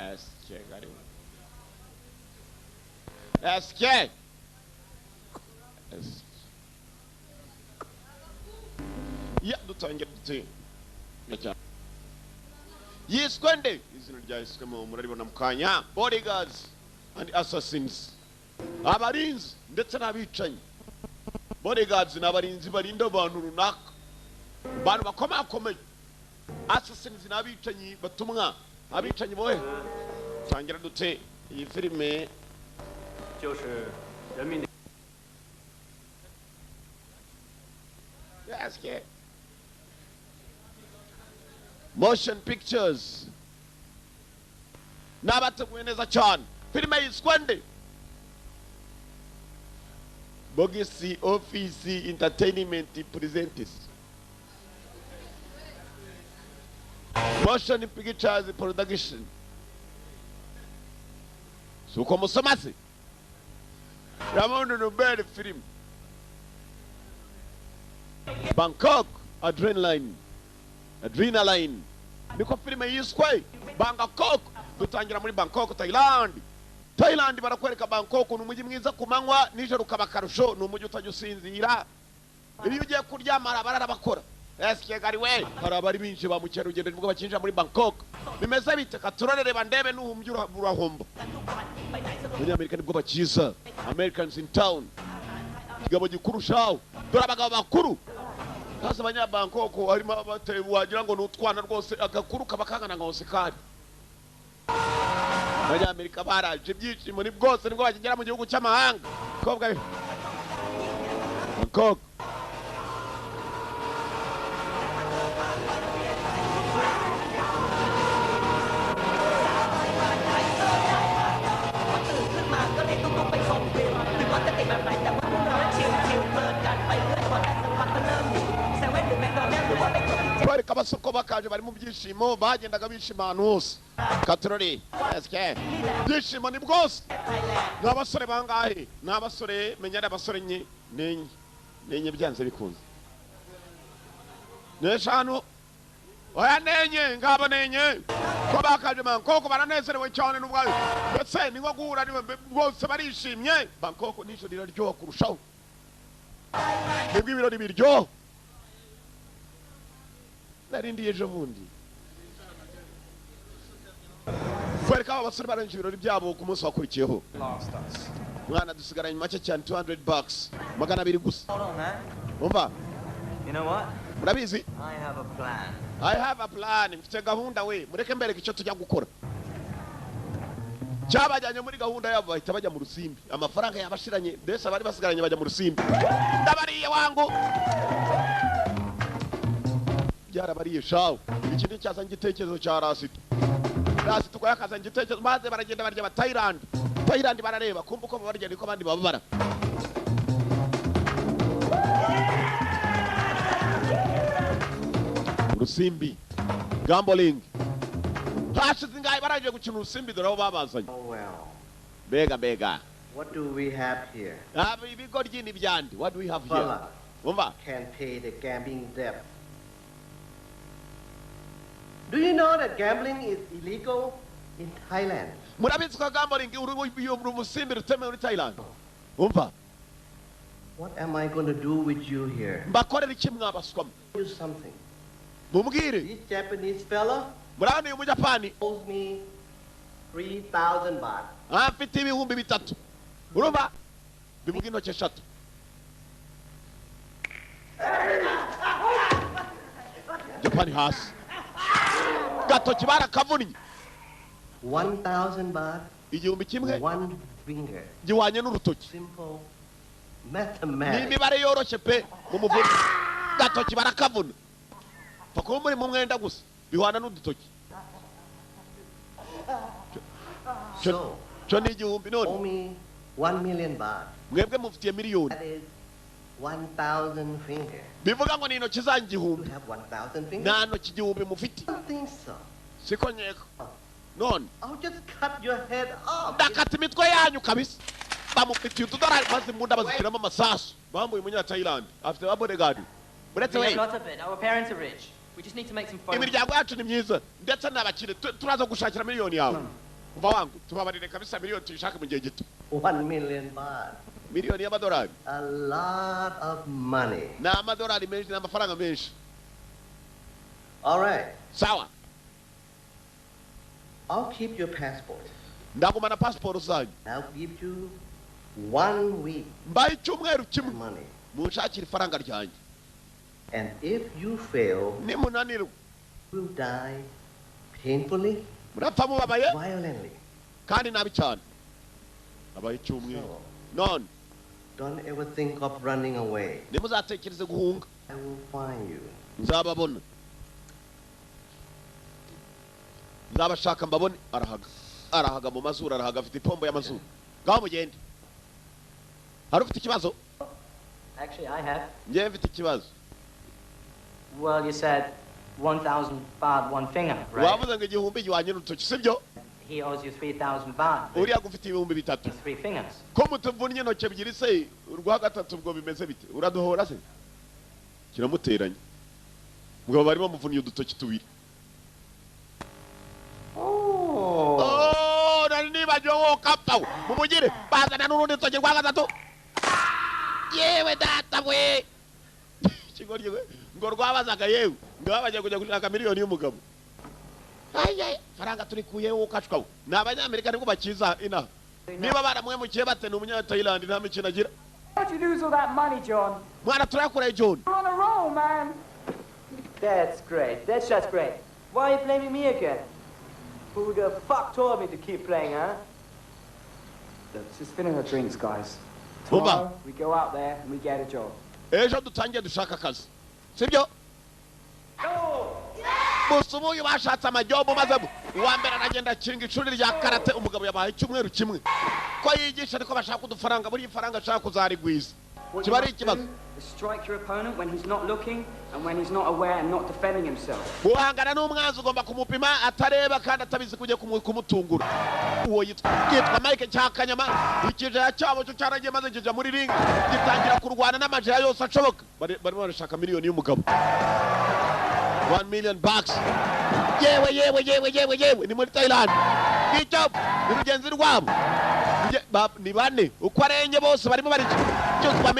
SK karibu. SK. S. Ya dutangira dute. Yiswe nde? Izina rya Yiswe muraribona mu kanya. Bodyguards and assassins. Abarinzi ndetse n'abicanyi. Bodyguards n'abarinzi barinda abantu runaka. Abantu bakomakomeye. Assassins n'abicanyi batumwa. Abicanyi bohe. Tangira dute iyi filime Yes, Motion Pictures n'abateguye neza cyane. Filime yiswe nde? Bogisi Office Entertainment presents Motion Pictures Production. Suko musoma se Ramon Nobel film Bangkok Adrenaline. Adrenaline niko filime yiswe Bangkok. Dutangira muri Bangkok, Thailand. Thailand barakwereka Bangkok ni umujyi mwiza ku manywa, nijoro ukaba akarusho, ni umujyi utajya usinzira. Iyo ugiye kuryama barara bakora. Eske gari we hari abari binje ba mukerarugendo nibwo bakinjira muri Bangkok. Bimeze bite? Katurorere bandebe n'uhumbye urahomba. Muri Amerika nibwo bakiza. Americans in town. Kigabo gikuru shawo. Dore abagabo bakuru. Sasa abanya Bangkok harimo abateye wagira ngo nutwana rwose agakuru kaba kangana nka Oscar. Abanyamerika baraje ibyishimo ni bwose nibwo bakigera mu gihugu cy'amahanga. Kobwa Bangkok. Kwereka abasoko bakaje bari mu byishimo bagendaga bishima ahantu hose. Katorori SK byishimo ni bwose. Ni abasore bangahe? Ni abasore menya ari abasore nye nenye nenye byanze bikunze. Neshanu oya nenye ngabo nenye ko bakaje Bangkok baranezerewe cyane n'ubwayo ndetse ni nko guhura ni bose barishimye. Bangkok nisho riraryoha kurushaho. Nibwo ibirori biryoha. Narindi ejo bundi kwereka abasore barangije ibirori byabo ku munsi wakurikiyeho. Mwana dusigaranye make cyane $200 200 gusa. Umva. You know what? Murabizi? I have a plan. I have a plan. Mfite gahunda we. Mureke mbereke icyo tujya gukora. Cyabajyanye muri gahunda yabo bahita bajya mu rusimbi. Amafaranga yabashiranye ndetse abari basigaranye bajya mu rusimbi. Ndabariye wangu. Byarabariye shawo. Iki ni cyazanye igitekerezo cya Rasito. Rasito ko yakazanye igitekerezo maze baragenda barya ba Thailand. Thailand barareba kumva uko babarya niko abandi bababara. Urusimbi gambling. Hashize ingahe barangije gukina urusimbi dore aho babazanye. Mbega mbega. What do we have here? Ibigoryi ni byandi. What do we have here? Umva. Can pay the gambling debt. Do you know that gambling is illegal in Thailand? Murabizi ko gambling urusimbi rutemewe muri Thailand. Umva. What am I going to do with you here? Mbakorera iki mwabaswamo? Do something. Mumubwire. This Japanese fella Murabona uyu Mujapani owes me 3,000 baht. Afite 3,000. Urumva? Bivuga intoki eshatu. Japani hasi. Gatoki barakavunnye. 1,000 baht. 1,000. One finger. Gihwanye n'urutoki. Simple mathematics. Ni imibare yoroshye pe mu muvunyi. Gatoki barakavuna. Pfa kuba muri mu mwenda gusa bihwana n'udutoki. So, cyo ni 1,000 none. Owe me 1 million baht. Mwebwe mufitiye miliyoni. That is 1,000 finger. Bivuga ngo ni intoki zanyu 1,000. You have 1,000 fingers? Nta ntoki 1,000 mufite. I don't think so. Siko nkeka. None. I'll just cut your head off. Ndakata imitwe yanyu kabisa. Bamufitiye utudorari maze imbunda bazishyiramo amasasu. Bambuye umunya Thailand. Afite ba bodyguard. Uretse We we. have lots of it. Our parents are rich. We just need to make some phone. Imiryango yacu ni myiza ndetse n'abakire. Turaza gushakira miliyoni yawe. Umva wangu, tubabarire kabisa, miliyoni tuyishake mu gihe gito. 1 million baht. Miliyoni y'amadolari. A lot of money. Ni amadolari menshi, ni amafaranga menshi. All right. Sawa. I'll keep your passport. Ndagumana pasiporo zanyu. I'll give you one week Mbaye icyumweru kimwe money. Munshakire ifaranga ryanjye. And if you fail, Nimunanirwa, you'll die painfully, murapfa mubabaye violently. kandi nabi cyane. Abaye icyumweru. So, None don't ever think of running away. Ntimuzatekereze guhunga. I will find you. Nzababona, nzabashaka mbabone. Arahaga, arahaga mu mazuru, arahaga, afite ipombo y'amazuru. Ngaho mugende. Hari ufite ikibazo? Actually, I have. Njyewe mfite ikibazo. Well, you said 1,000 baht, one finger, right? Wavuze ngo 1000 gihwanye n'urutoki, sibyo? He owes you 3,000 baht. Uriya gufite 3000. Three fingers. Ko mutuvunnye intoki ebyiri se, urwa gatatu ubwo bimeze bite? Uraduhora se? Kiramuteranya. Mugabo bari bamuvunnye udutoki tubiri. Oh. Oh, nari nibagiwe, wowe kapfa we. Mumugire bazana n'urundi rutoki rwa gatatu. Yewe data we, ikigoryi we, ngo rwabazaga yewe ngo bagiye kujya gushaka miliyoni y'umugabo. Ay, faranga turikuye, wowe ukashwa we. Ni Abanyamerika nibwo bakiza inaha. Niba baramwemukiye bate? Ni Umunyatayilandi, nta mikino agira. How'd you lose all that money, John? Mwana, turayakoreye, John. You're on a roll, man. That's great. That's just great. Why are you blaming me again? Who the fuck told me to keep playing, huh? Look, just finish our drinks, guys. Umva. Tomorrow, we go out there and we get a job. Ejo dutangiye dushaka akazi, sibyo? Gusa ubu bashatse amajobu, maze uwa mbere aragenda akinga ishuri rya karate. Umugabo yabaye icyumweru kimwe ko yigisha, ariko bashaka udufaranga. Buriya ifaranga ashaka kuzarigwiza What kiba you ari must ikibazo. do is strike your opponent when he's not looking and when he's not aware and not defending himself. Guhangana n'umwanzi ugomba kumupima atareba kandi atabizi kujya kumutungura. Uwo yitwa Mike Cyakanyama. Ikijaya cyabo cyo cyaragiye, maze kijya muri ring, gitangira kurwana n'amajaya yose ashoboka. Barimo barashaka miliyoni y'umugabo, 1 million bucks. Yewe, yewe, yewe, yewe, yewe, ni muri Thailand. Ngicyo ni rugenzi rwabo. Ni bane uko arenye, bose barimo baricuzwa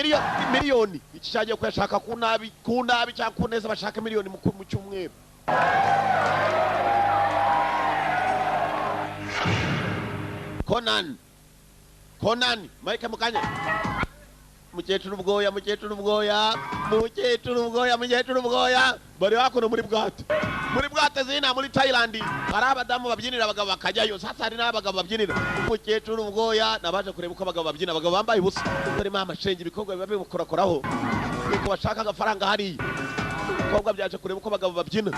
miliyoni. Iki cyagiye kuyashaka ku nabi, ku nabi cyangwa ku neza, bashaka miliyoni mu cyumweru. Conan, Conan, Mike mukanya. Mukecuru ubwoya, mukecuru ubwoya, mukecuru ubwoya, mukecuru ubwoya. Bari hakuno muri bwato, muri bwato zina muri Thailand. Hari abadamu babyinira abagabo bakajyayo. Sasa hari n'abagabo babyinira mukecuru ubwoya, nabaje kureba uko abagabo babyina, abagabo bambaye ubusa. Barimo amashenge, ibikorwa biba bimukorakoraho nuko bashaka agafaranga hariya. Ibikorwa byaje kureba uko abagabo babyina.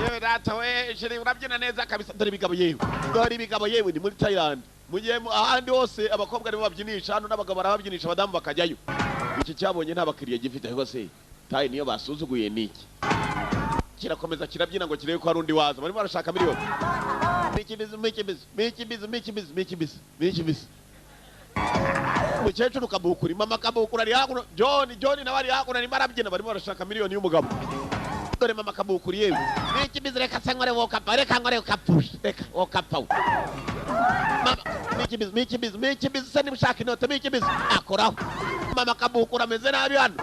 Yewe data we, chérie, urabyina neza kabisa. Dore ibigabo yewe, dore ibigabo yewe. Ni muri Thailand. Mu gihe ahandi hose abakobwa nibo babyinisha, hano n'abagabo barababyinisha, abadamu bakajyayo. Iki cyabonye nta bakiriya gifite, ariko se tayi niyo basuzuguye niki? Kirakomeza kirabyina ngo kirebe ko hari undi waza. Barimo barashaka miliyoni. Miki bizi, miki bizi, miki bizi, miki bizi, miki bizi, miki bizi. Mukecuru kabukuri, mama kabukuri ari hakuno. John, John nawe ari hakuno, arimo arabyina. Barimo barashaka miliyoni y'umugabo. Dore mama kabukuri yewe. Miki bizi, reka se nkore wokapfa, reka nkore ukapfusha, reka wokapfa. Mama miki bizi, miki bizi, miki bizi se, niba ushaka inote, miki bizi akoraho. Mama kabukuri ameze nabi hano.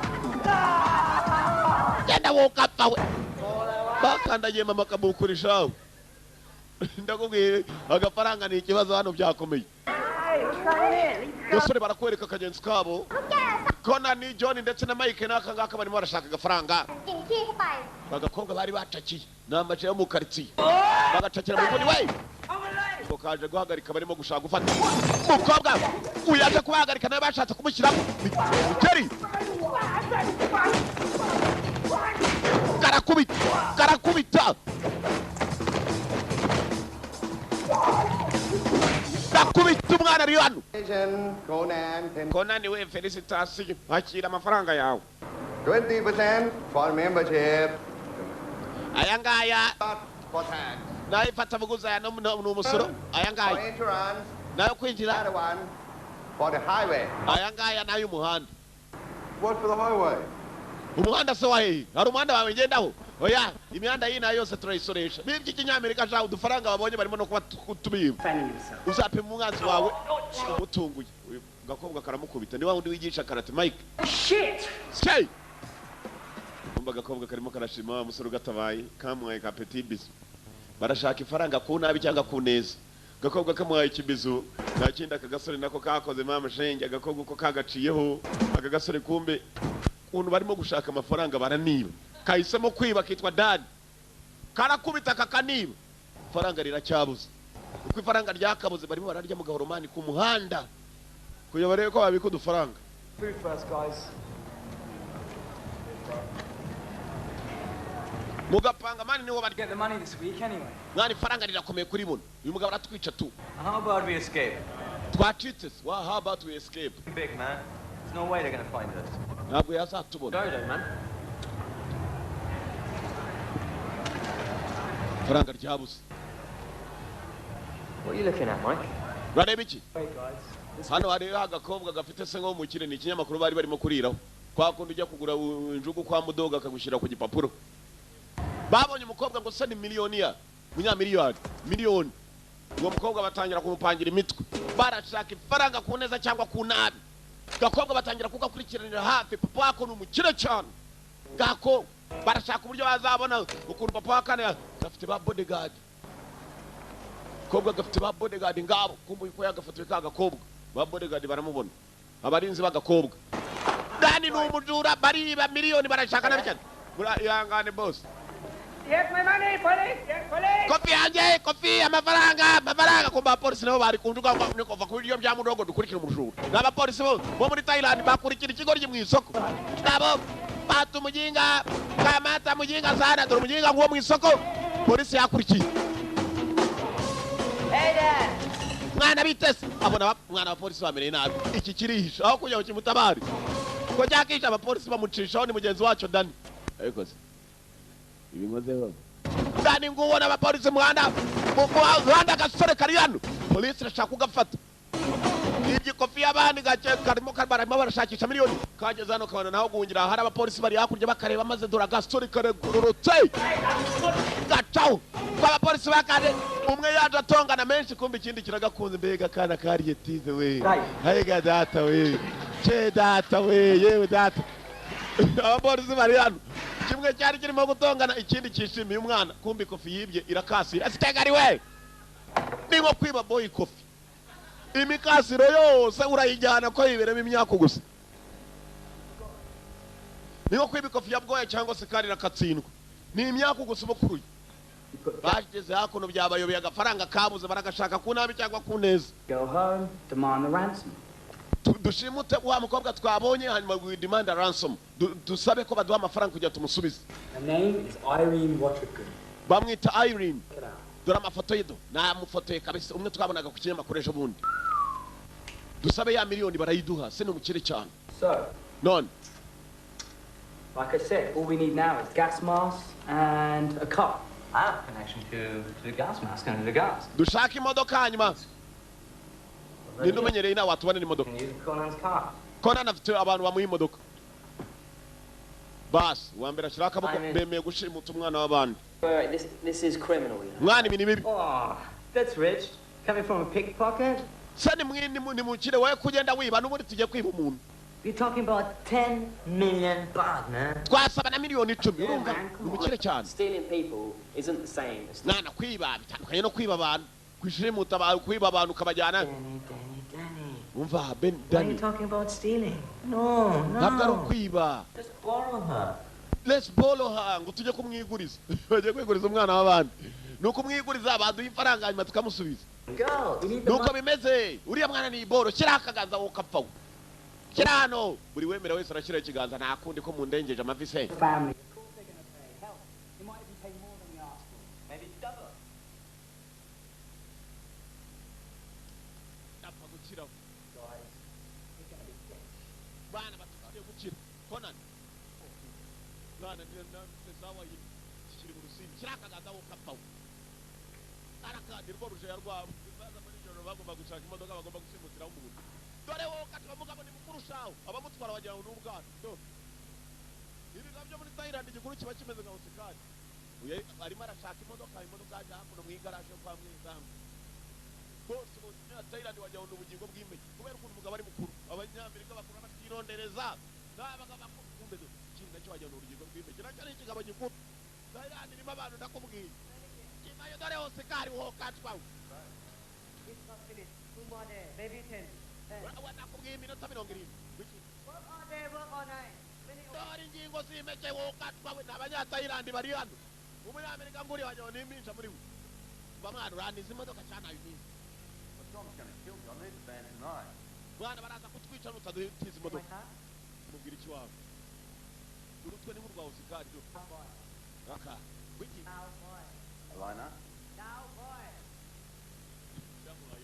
Genda wokapfa we. Bakandagiye mama kabukuri shawe. Ndakubwiye, agafaranga ni ikibazo hano, byakomeye. Gasore, barakwereka akagenzi kabo Conan, John ndetse na Mike n'aka ngaka, barimo barashaka agafaranga. กินขี้เข้าไป Agakobwa bari bacakiye ni amace yo mu karitsiye, bagacakira mu nguni we, ngo kaje guhagarika. Barimo gushaka gufata umukobwa. Uyu yaje kubahagarika, nawe bashatse kumushyiramo Mikeri. Karakubita, karakubita, karakubita. Umwana ari hano. Conan, 10, Konani we, félicitations, akira amafaranga yawe. 20% for membership, Aya ngaya not for tax. Nayo ifatabuguzi, aya ni umusoro aya For ngaya insurance, nayo kwinjira. Another one for the highway. Aya ngaya n'ay'umuhanda. What for the highway? Umuhanda se wa hehe? Hari umuhanda wawe ngendaho? Oya, imihanda y'i yose turayisoresha. Bibye ikinyamerika sha, udufaranga babonye barimo no kuba tubiba. Defending himself. Uzapima umwanzi wawe umutunguye. Uyu gakobwa karamukubita, ni wa wundi wigisha karate, Mike. Shit! Stay! Umva, agakobwa karimo karashima wa musore ugatabaye, kamuhaye ka petit bisou. Barashaka ifaranga ku nabi cyangwa ku neza. Agakobwa kamuhaye ikibizu, nta kindi aka gasore nako kakoze. Mama shenge, agakobwa uko kagaciyeho aka gasore, kumbe ukuntu barimo gushaka amafaranga baraniba. Kahisemo kwiba, kitwa Dani, karakubita kakaniba. Ifaranga riracyabuze. Uko ifaranga ryakabuze, barimo bararya mu gahoromani ku muhanda kugira barebe ko babika udufaranga. Food first, guys. Mugapanga mani niho barya. Get the money this week anyway. Mwana, ifaranga rirakomeye kuri buno, uyu mugabo aratwica tu. How about we escape? Twacitse se wa? How about we escape? Big man. There's no way they're gonna find us. Ntabwo yazatubona. Go then, man. Ifaranga ryabuze. What are you looking at, Mike? Urareba iki? Wait, guys. This Hano hariho agakobwa gafite se nk'umukire. Ni ikinyamakuru bari barimo kuriraho, kwa kundi ujya kugura injugu kwa mudoga akagushyira ku gipapuro. Babonye umukobwa ngo se ni miliyoniya, munyamiliyoni miliyoni. Uwo mukobwa batangira kumupangira imitwe. Barashaka ifaranga ku neza cyangwa ku nabi. Gakobwa batangira kugakurikiranira hafi. Papa wako ni umukire cyane gako. Barashaka uburyo bazabona ukuntu papa wa kane gafite ba bodyguard. Kobwa gafite ba bodyguard ngabo. Kumbuye ko yagafotoye ka gakobwa, ba bodyguard baramubona, abarinzi b'agakobwa. Dani ni umujura, bariba miliyoni, barashaka nabi cyane. Ihangane boss. Get my money, police! Get police! Kofi yanjye, kofi, amafaranga, amafaranga. Kumva abapolisi nabo bari kunjuga ngo ni kuva ku biryo bya mudogo dukurikira umujura. N'abapolisi bo muri Thailand bakurikira ikigoryi mu isoko nabo bata umujinga, kamata mujinga sana. Dore umujinga nguwo mu isoko, polisi yakurikiye. Hey, Dad! Mwana bitese abona mwana, abapolisi bamereye nabi. Iki kirihisha aho kugira ngo kimutabare ko cyakisha, abapolisi bamucishaho. Ni mugenzi wacu Dani, ariko se ibi nkozeho Dani nguwo n'abapolisi muhanda mu muhanda. Agasore kari hano, polisi irashaka kugafata ibyo ikofi y'abandi gake karimo barimo barashakisha miliyoni. Kageze hano kabona naho guhungira hari abapolisi bari hakurya bakareba, maze dore agasore karagororotse gacaho ko abapolisi bakaje. Umwe yaje atongana menshi, kumva ikindi kiragakunze. Mbega akana kariye tize we! Hayiga data we, ce data we, yewe data! Abapolisi bari hano, kimwe cyari kirimo gutongana, ikindi cyishimiye umwana. Kumva ikofi yibye irakasira asitegari we. Ni nko kwiba boy ikofi, imikasiro yose urayijyana ko yiberemo imyaka gusa. Ni nko kwiba ikofi ya bwoya cyangwa se kandi irakatsindwa, ni imyaka gusa uba ukuruye. Bageze hakuno byabayobeye, agafaranga kabuze, baragashaka ku nabi cyangwa ku neza. Go home, demand the ransom. Dushimute wa mukobwa twabonye, hanyuma we demand a ransom. Dusabe ko baduha amafaranga kugira tumusubize. Her name is Irene Watergood. Bamwita Irene. Check it out. Dore amafoto ye, do namufotoye kabisa, umwe twabonaga ku kinyamakuru ejo bundi. Dusabe ya miliyoni barayiduha, se ni umukire cyane. So, none like I said, all we need now is gas masks and a car. I have a connection to the gas mask and the gas. Dushaka imodoka, hanyuma ninde umenyereye nawe watubonera imodoka? Can use Conan's car. Conan afite abantu bamuha imodoka. Basi uwa mbere ashyiraho akaboko. Amen. Bemeye gushimuta umwana w'abandi. Wait, wait, this is criminal, you know. Mwana, ibi ni bibi. Oh, that's rich. Coming from a pickpocket? Se ni mukire wowe kugenda wiba, n'ubundi tugiye kwiba umuntu. You're talking about 10 million baht, man. Twasaba na miliyoni 10, urumva? Man, come Ni umukire cyane. Stealing people isn't the same as Mwana, kwiba bitandukanye no kwiba abantu, kwishimuta abantu, kwiba abantu ukabajyana. Danny, Danny, Danny. Umva Ben. Why are you Danny. talking about stealing? No, no. Ntabwo ari ukwiba. Just borrow her. Let's borrow her, ngo tujye kumwiguriza. Bagiye kwiguriza umwana w'abandi, ni ukumwiguriza, baduha ifaranga hanyuma tukamusubiza. Girls. We need the Nuko money. bimeze. Uriya mwana ni iboro. Shyiraho akaganza wowe ukapfa we. Shyira hano, buri wemera wese arashyiraho ikiganza. Nta kundi ko mundengeje amavi se. Family. Of course they're going to pay. Hell, they might even pay more than we asked for. Maybe double. Apfa gukiraho. Guys, we're going to be rich. Bana batugiye gukira. Conan mwana sawa, kikiri mu rusimbi. Shyiraho akaganza wowe ukapfa we. Arakandi rwo ruje yarwabo baza muri ijoro, bagomba gushaka imodoka bagomba gusimutiraho umuntu. Dore wowe ukatwa mugabo ni mukuru shaho, abamutwara wagira ngo ni ubwana. Do Ibi nabyo muri Thailand igikuru kiba kimeze nka Oscar. Uyu arimo arashaka imodoka, imodoka yaje hakuno mu igaraje yo kwa mwizamu. Bose bose Thailand wajya ngo ubugingo bw'impeke kubera ukuntu umugabo ari mukuru. Abanyamerika bakura batirondereza. Nabaga bakumbe do. Ikindi nacyo wajya ngo ubugingo bw'impeke. Nacyo ari ikigabo gikuru. Thailand irimo abantu ndakubwiye. Kimayo dore Oscar wokatwa. It's not finished. 2 more days, maybe 10. Nakubwiye iminota 70. Work all day, work all night. Dore ingingo z'impeke wokatwa we n'abanyatayilandi bari hano. Umunyamerika nguri wajya ngo n'impinja muri we. Bamwana uraniza imodoka cyane ayo nizi. Bwana baraza kutwica nutaduhitiza imodoka. Mubwira iki wawe? Urutwe ni nk'urwa Oscar do. Aka. Wiki. Alina. Yamuhaye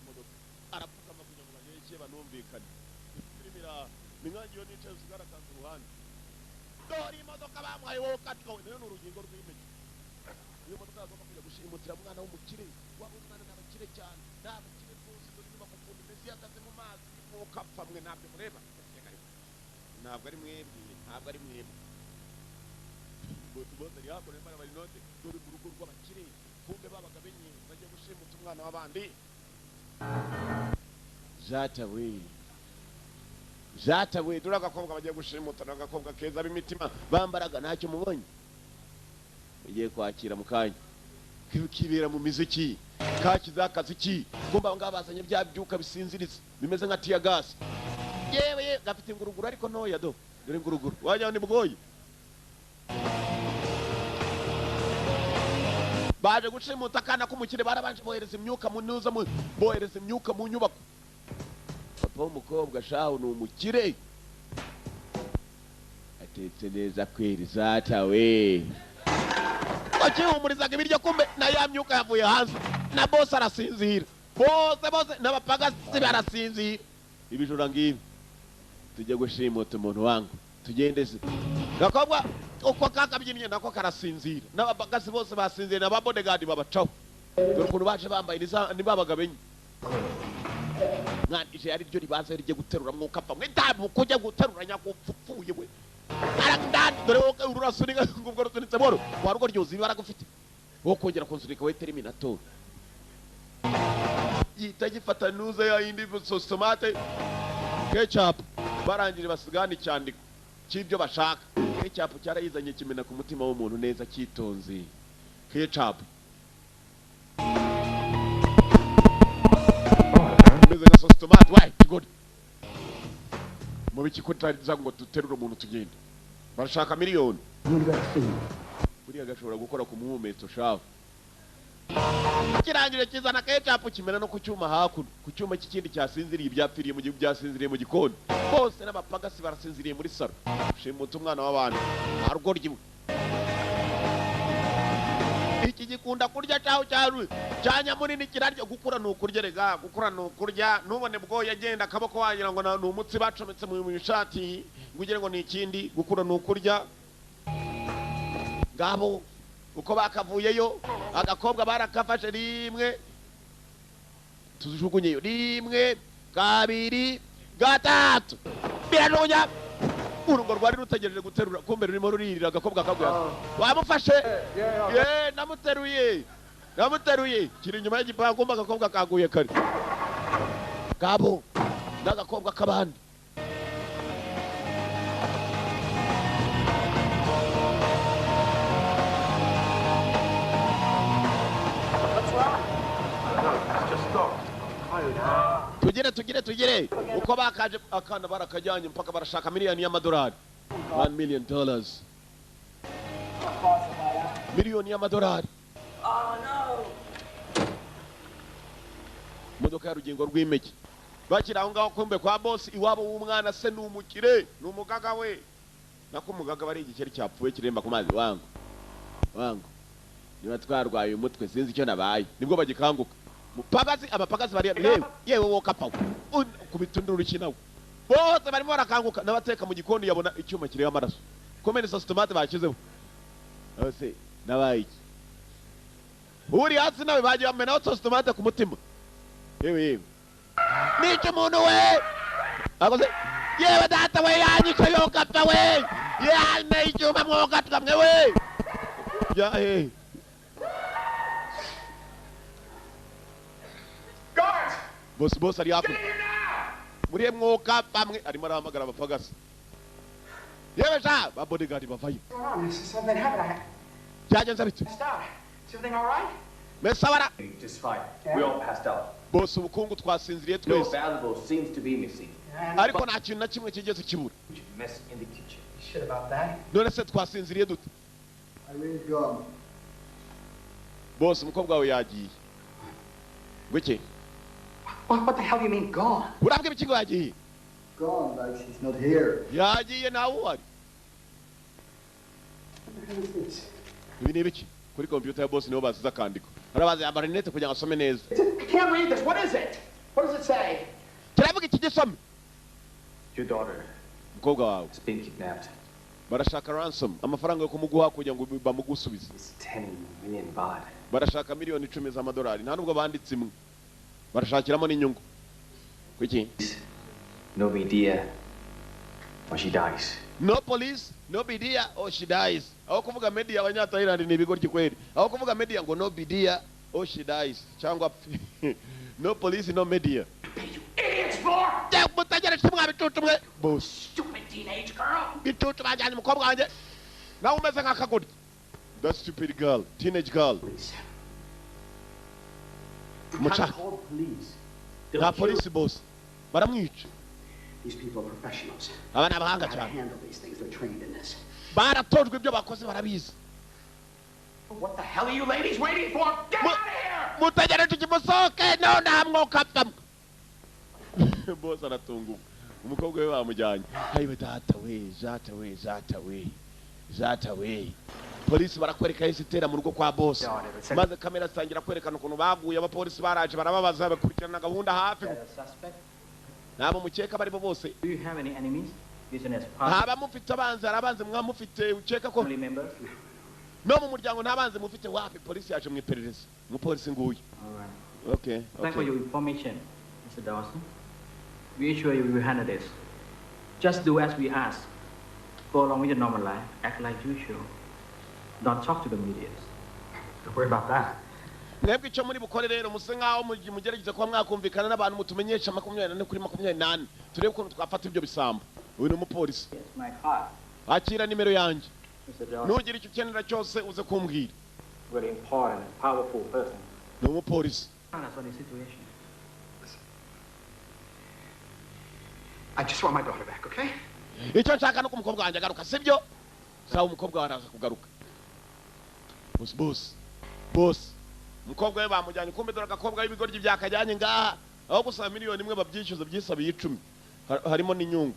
imodoka. Arapfukama kugira ngo bagere banumvikane. Firimira ninkangi yo nicaye usigara kanzu uruhande. Dore imodoka bamuhaye wowe katwa we ni urugingo rw'impeke. Iyo modoka yagomba kujya gushimutira umwana w'umukire, waba umwana n'abakire cyane, n'abakire rwose dore inyubako ukuntu imeze ihagaze mu mazi mwuka apfa mwe ntabyo mureba. Ntabwo ari mwebwe, ntabwo ari mwebwe. Bose bose ari hakuno barimo bari inote, dore mu rugo rw'abakire, kumbe babaga benye bagiye gushimuta umwana w'abandi. Zata we. Zata we, dore agakobwa bagiye gushimuta, n'agakobwa keza b'imitima bambaraga ntacyo mubonye. Mugiye kwakira mu kanya. Kibera mu miziki, kakiza akaziki, kumba ngaba bazanye bya byuka bisinziriza, bimeze nka tear gas. Yewe gafite inguruguru ariko ntoya do. Dore inguruguru. Wajya ni bwoyi. Baje gushimuta akana k'umukire barabanje bohereza imyuka mu nuza mu bohereza imyuka mu nyubako. Papa w'umukobwa shaho ni umukire. Atetse neza kweri zata we. Bakihumurizaga ibiryo kumbe na ya myuka yavuye hanze. Na boss arasinzira. Bose bose n'abapagasi barasinzira. Ibijura ngibi. Tujye gushimuta umuntu wangu. Tugende se. Gakobwa uko kakabyinnye nako karasinzira. N'abapagasi bose basinzira n'aba bodyguard babacaho. Dore ukuntu baje bambaye nibabaga benye. Mwana ije ari ryo ribanza rijye guterura mwuka apfa mwe ndamu kujya guterura nyagupfuye we. Arandani dore wowe urasunika ngubwo rusunitse boro warugo ryozi baragufite. Wo kongera konsulika we terminator. Yita gifata nuza ya indi sauce tomate ketchup barangire basigana icyandiko cy'ibyo bashaka. Ketchup cyarayizanye kimena ku mutima w'umuntu neza cyitonze. Ketchup meze nka sauce tomate why good. Mu biki kutariza ngo duterure umuntu tugende. Barashaka miliyoni. Buriya gashobora gukora ku muhumetso shafu. Kirangire kizana ketchup kimena no ku cyuma hakuno, ku cyuma cy'ikindi cyasinziriye ibyapfiriye mu gihugu byasinziriye mu gikoni. Bose n'abapagasi barasinziriye muri salo. Shimuta umwana w'abantu. Arugo ryiwe. Iki gikunda kurya cyaho cyaru. Cyanya munini kirarya gukura nukurya rega, gukura nukurya nubone bwo yagenda akaboko wagira ngo ni umutsi bacometse mu ishati, ngugire ngo ni ikindi, gukura nukurya. Ngabo uko bakavuyeyo agakobwa barakafashe rimwe tujugunyeyo rimwe kabiri gatatu birajugunya urugo rwari rutegereje guterura kumbe rurimo ruririra agakobwa kaguye wamufashe ye namuteruye namuteruye kiri inyuma y'igipangu kumbe agakobwa kaguye kare gabo n'agakobwa k'abandi. Tugire tugire tugire uko bakaje akana barakajyanye mpaka barashaka miliyoni y'amadolari. $1 million. Miliyoni y'amadolari. Oh no. Imodoka ya rugingo rw'impeke. Bakira aho ngaho kumbe kwa boss iwabo w'umwana se n'umukire n'umugaga we. Nako umugaga bari igikeri cyapfuye kiremba ku mazi wangu. Wangu. Niba twarwaye umutwe sinzi icyo nabaye. Nibwo bagikanguka. Mupagazi abapagazi bari yewe yewe woka pa kubitundura ukinawe bose barimo barakanguka n'abateka mu gikoni yabona icyuma kireba amaraso komene sauce tomate bakizeho ose nabaye iki uri hasi nawe bagiye bamena sauce tomate ku mutima yewe yewe nica umuntu we akoze yewe data we yanyica yoka pa we Ya icyuma mwoka tukamwe we. Ya he. Guards! Boss boss ari hafi. Muri mwoka bamwe arimo arahamagara abapagasi. Yewe sha ba bodyguard bavayo. Something happened. Byagenze bite? Stop. Is everything all right? Mesabara. Just fine. We all passed out. Boss ubukungu twasinziriye No twese. valuable seems to be missing. Ariko nta kintu na kimwe kigeze kibura. Mess in the kitchen. Shit about that. None se twasinziriye dute? Irene's gone. Boss umukobwa wawe yagiye. Gwiki? What the hell do you mean gone? Urabwe ibikigo yagiye? Gone like she's not here. Yagiye nawe uhari. Ibi ni ibiki? Kuri computer ya boss niho basize akandiko. Arabaza yambara rinete kugira ngo asome neza. I can't read this. What is it? What does it say? Kiravuga iki gisome? Your daughter Umukobwa wawe has been kidnapped. barashaka ransom, amafaranga yo kumuguha kugira ngo bamugusubize. It's 10 million baht. Barashaka miliyoni 10 z'amadolari. Nta nubwo banditse imwe. Barashakiramo n'inyungu. Kuki? No media or she dies. No police, no media or she dies. Aho kuvuga media abanyatayilandi ni ibigoryi kweli. Aho kuvuga media ngo no media or she dies cyangwa no police no media. Idiots for! Mutagera kimwe bicucu mwe. Boss. Stupid teenage girl. Bicucu bajyanye umukobwa wanjye. Nawe umeze nk'akagoryi. That stupid girl, teenage girl. Mucha. Call the police. Nta police boss. Baramwica. These people are professionals. Aba ni abahanga How to cyane. handle these things. They're trained in this. Baratojwe ibyo bakoze barabizi. What the hell are you ladies waiting for? Get out of here! Mutagereje ikimusohoke no nta mwuka apfamo. Boss aratunguka. Umukobwa we bamujyanye. Ayiwe data we, zata we, zata we. Zata we. Polisi barakwereka yahise itera mu rugo kwa boss. Maze kamera zitangira kwerekana ukuntu baguye abapolisi baraje barababaza bakurikirana gahunda hafi. Nabo mukeka barimo bose. Do you have any enemies? Business partners, Ntaba mufite abanzi, hari abanzi mwamufite ukeka ko family members? no mu muryango nta banzi mufite wapi. Polisi yaje mu iperereza. Umupolisi nguyu. All right. Okay. Thank for Okay. your information, Mr. Dawson. We assure you we will handle this. Just do as we ask. Go along with your normal life. Act like usual. Don't talk to the media. Don't worry about that. Mwebwe icyo muri bukore rero muse nkaho mugerageza kuba mwakumvikana n'abantu mutumenyesha 24 kuri 24 turebe ukuntu twafata ibyo bisambo. Uyu ni umupolisi. Yes, my card, Akira nimero yanjye. Mr. Dawson. Nugira icyo ukenera cyose uze kumbwira. Very important and powerful person. Ni umupolisi. That's on the situation. I just want my daughter back, okay? Icyo nshaka nuko umukobwa wanjye agaruka, sibyo? Sawa, umukobwa wawe araza kugaruka. Boss boss. Boss. Umukobwa we bamujyanye kumbe dore agakobwa w'ibigoryi byakajyanye ngaha. Aho gusaba miliyoni imwe babyishyuza byisabiye 10. Harimo n'inyungu.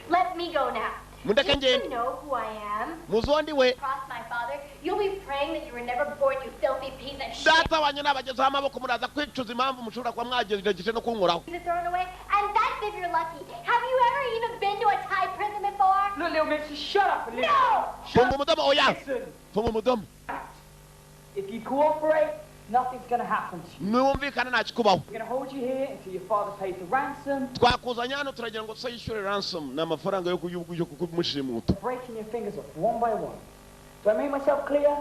Let me go now. Mundeke Do you ngende. know who I am? Muzi uwo ndi we? Cross my father. You'll be praying that you were never born, you filthy piece of shit. Data wanyu nabagezeho amaboko muraza kwicuza impamvu mushobora kuba mwagerageje no kunkoraho. Is thrown away, and that's if you're lucky. Have you ever even been to a Thai prison before? Look, little miss, just shut up and listen. No! Funga umudomo oya. Listen. Funga umudomo. If you cooperate, nothing's gonna happen to you. Niwumvikana nta kikubaho. We're gonna hold you here until your father pays the ransom. Twakuzanye hano turagira ngo se yishyure ransom ni amafaranga yo kumushimuta. Breaking your fingers off one by one. Do I make myself clear?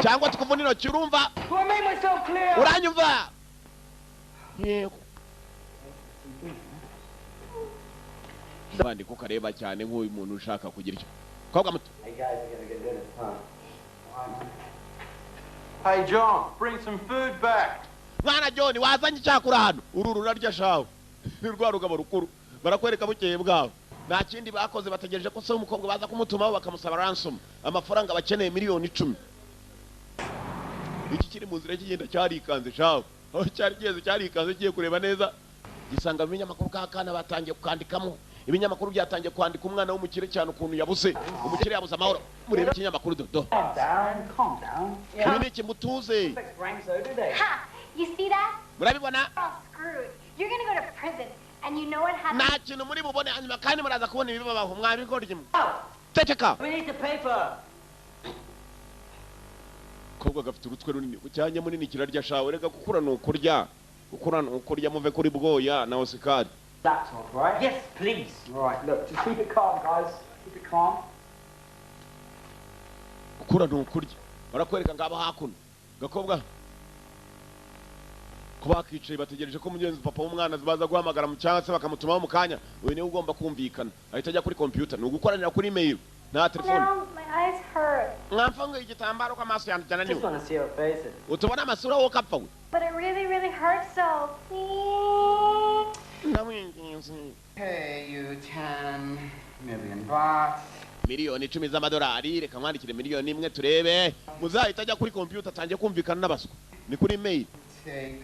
Cyangwa tukuvuna intoki urumva? Do I make myself clear? Uranyumva? Yego. Bandi kukareba cyane nk'uyu muntu ushaka kugira icyo. Kobwa muto. You guys are gonna get dinner, huh? Hey John, bring some food back. Mwana John wazanye icyakura hano. Uru rurarya shawe. Ni rwa rugabo rukuru. Barakwereka bukeye bwawe. Nta kindi bakoze bategereje ko se w'umukobwa baza kumutumaho bakamusaba ransom. Amafaranga bakeneye miliyoni 10. Iki kiri mu nzira kigenda cyarikanze shawe. Aho cyari kigeze cyarikanze kigiye kureba neza. Gisanga mu binyamakuru kakana batangiye kukandikamo. Ibinyamakuru byatangiye kwandika umwana w'umukire cyane ukuntu yabuze. Umukire yabuze amahoro. Murebe ikinyamakuru dodo. Calm down, calm down. Ibi ni iki mutuze. Expect ranks though, do they? Ha! You see that? Murabibona? You're all screwed. You're gonna go to prison, and you know what happens? Nta kintu muri bubone hanyuma kandi muraza kubona ibibabaho mwabigoryi mwe. Ceceka. We need the paper. Kobwa gafite urutwe runini cyanya munini kirarya shawe rega gukura ni ukurya. Gukura ni ukurya muve kuri bwoya na Oscar. Laptop, right? Yes, please. Right, look, just keep it calm, guys. Keep it calm. Gukura ni ukurya. Barakwereka ngabo hakuno gakobwa ko bakicaye bategereje ko mugenzi papa w'umwana baza guhamagara mu cyangwa se bakamutumaho mu kanya. Uyu niwe ugomba kumvikana, ahita ajya kuri computer, ni ugukoranira kuri email nta telefone. No, my eyes hurt. Mwamfunguye igitambaro ko amaso yanjye Just ananiwe. want to see our faces. Utubona amasura wowe ukapfa we. But it really, really hurts, so please. Ndamwinginze. Pay you 10 million baht. 10 miliyoni z'amadolari. Reka mwandikire 1 miliyoni turebe. Muzahita ajya kuri computer, atangiye kumvikana n'abaswa, ni kuri email. Take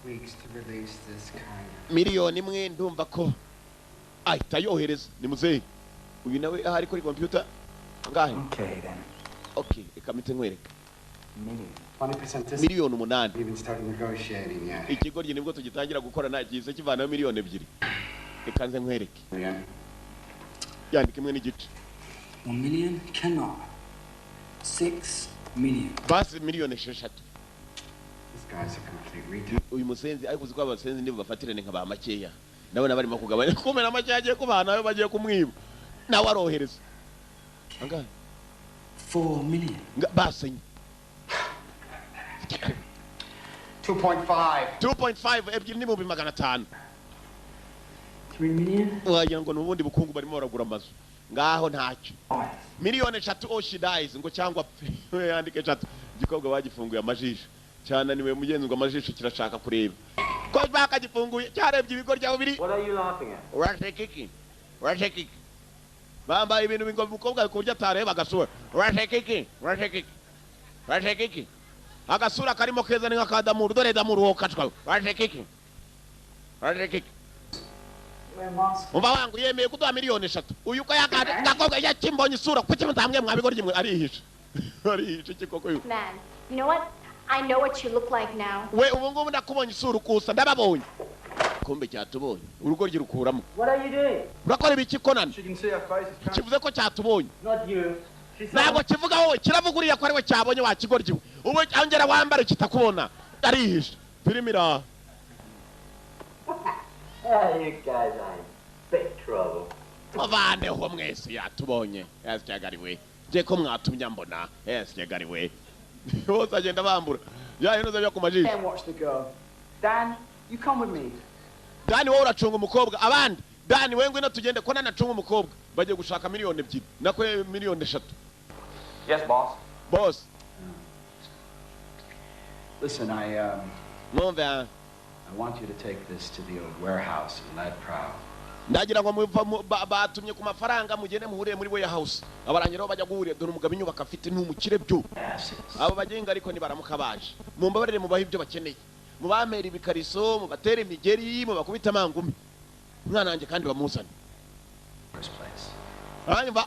weeks to release this kind of. 1 miliyoni ndumva ko ahita yohereza. Ni muzehe uyu nawe ahari kuri computer ngahe. Okay then. Okay, reka mpite nkwereka. Million. 20% discount. 8 miliyoni. Even started negotiating yet. Ikigoryi nibwo tugitangira gukorana gihise kivanaho 2 miliyoni. Reka nze nkwereke. Million. Yandika 1.5. 1 million cannot. 6 million. Basi 6 miliyoni. This guy's a complete retard. Uyu musenzi ariko uzi ko abasenzi nibo bafatirane nka ba makeya, ndabona barimo kugabanya kumena makeya agiye kubaha nawe bagiye kumwiba, nawe arohereza angahe? 4 million. Basenye. 2.5. 2.5, 2.5 n'ibihumbi. 3 million. Wagira ngo ni ubundi bukungu, barimo baragura amazu ngaho ntacyo. 3 miliyoni or she dies, ngo cyangwa apfe. Yandike 3. Igikobwa bagifunguye amajisho cyananiwe mugenzi, ngo amajisho kirashaka kureba ko bakagifunguye cyarebye ibigo byabo biri. What are you laughing at? Urashaka iki? Urashaka iki? Bambaye ibintu ngo umukobwa ku buryo atareba agasura. Urashaka iki? Urashaka iki? Urashaka iki? Agasura karimo keza ni nka Damuru. Dore Damuru wowe kacwa. Urashaka iki? Urashaka iki? Wear mask. Umva wangu, yemeye kuduha 3 miliyoni. Uyu ko yakakobwa yakimbonye isura, kuki mutambwiye mwabigoryi mwe? Arihisha, arihisha iki koko uyu? Man, you know what? I know what you look like now. We, ubu ngubu ndakubonye isura ukusa, ndababonye. Kumbe cyatubonye, urugoryi rukuramo. What are you doing? Urakora ibiki konani? She can see our faces, can't Kivuze ko cyatubonye. Not you. She's Ntabwo kivuga wowe, kiravuga uriya ko ari we cyabonye. Wa kigoryi we, ubu ongera wambare kitakubona. Arihisha filime iraha. Ah, you guys are in big trouble. Muvaneho mwese, yatubonye. Yasicyagariwe ngiye ko mwatumye mbona yasicyagariwe. Bose agenda bambura ya hino byo ku majisho. Dan, watch the girl. Dan, you come with me. Dani, wowe uracunga umukobwa. Abandi, Dani we ngwino tugende ko nanacunga umukobwa. Bagiye gushaka 2 miliyoni, nako 3 miliyoni. Yes, boss. Boss. Listen, Mwumve. I want you to take this to the old warehouse in Lad Prow. Ndagira ngo batumye ku mafaranga, mugende muhurire muri warehouse. Abarangiraho bajya guhurira. Dore umugabo inyubako afite, ni umukire byo. Assets. Abo bagenga ariko nibaramuka baje, mumbabarire mubahe ibyo bakeneye, mubamere ibikariso, mubatere imigeri, mubakubite amangumi. Umwana wanjye kandi bamuzane. First place. Hanyuma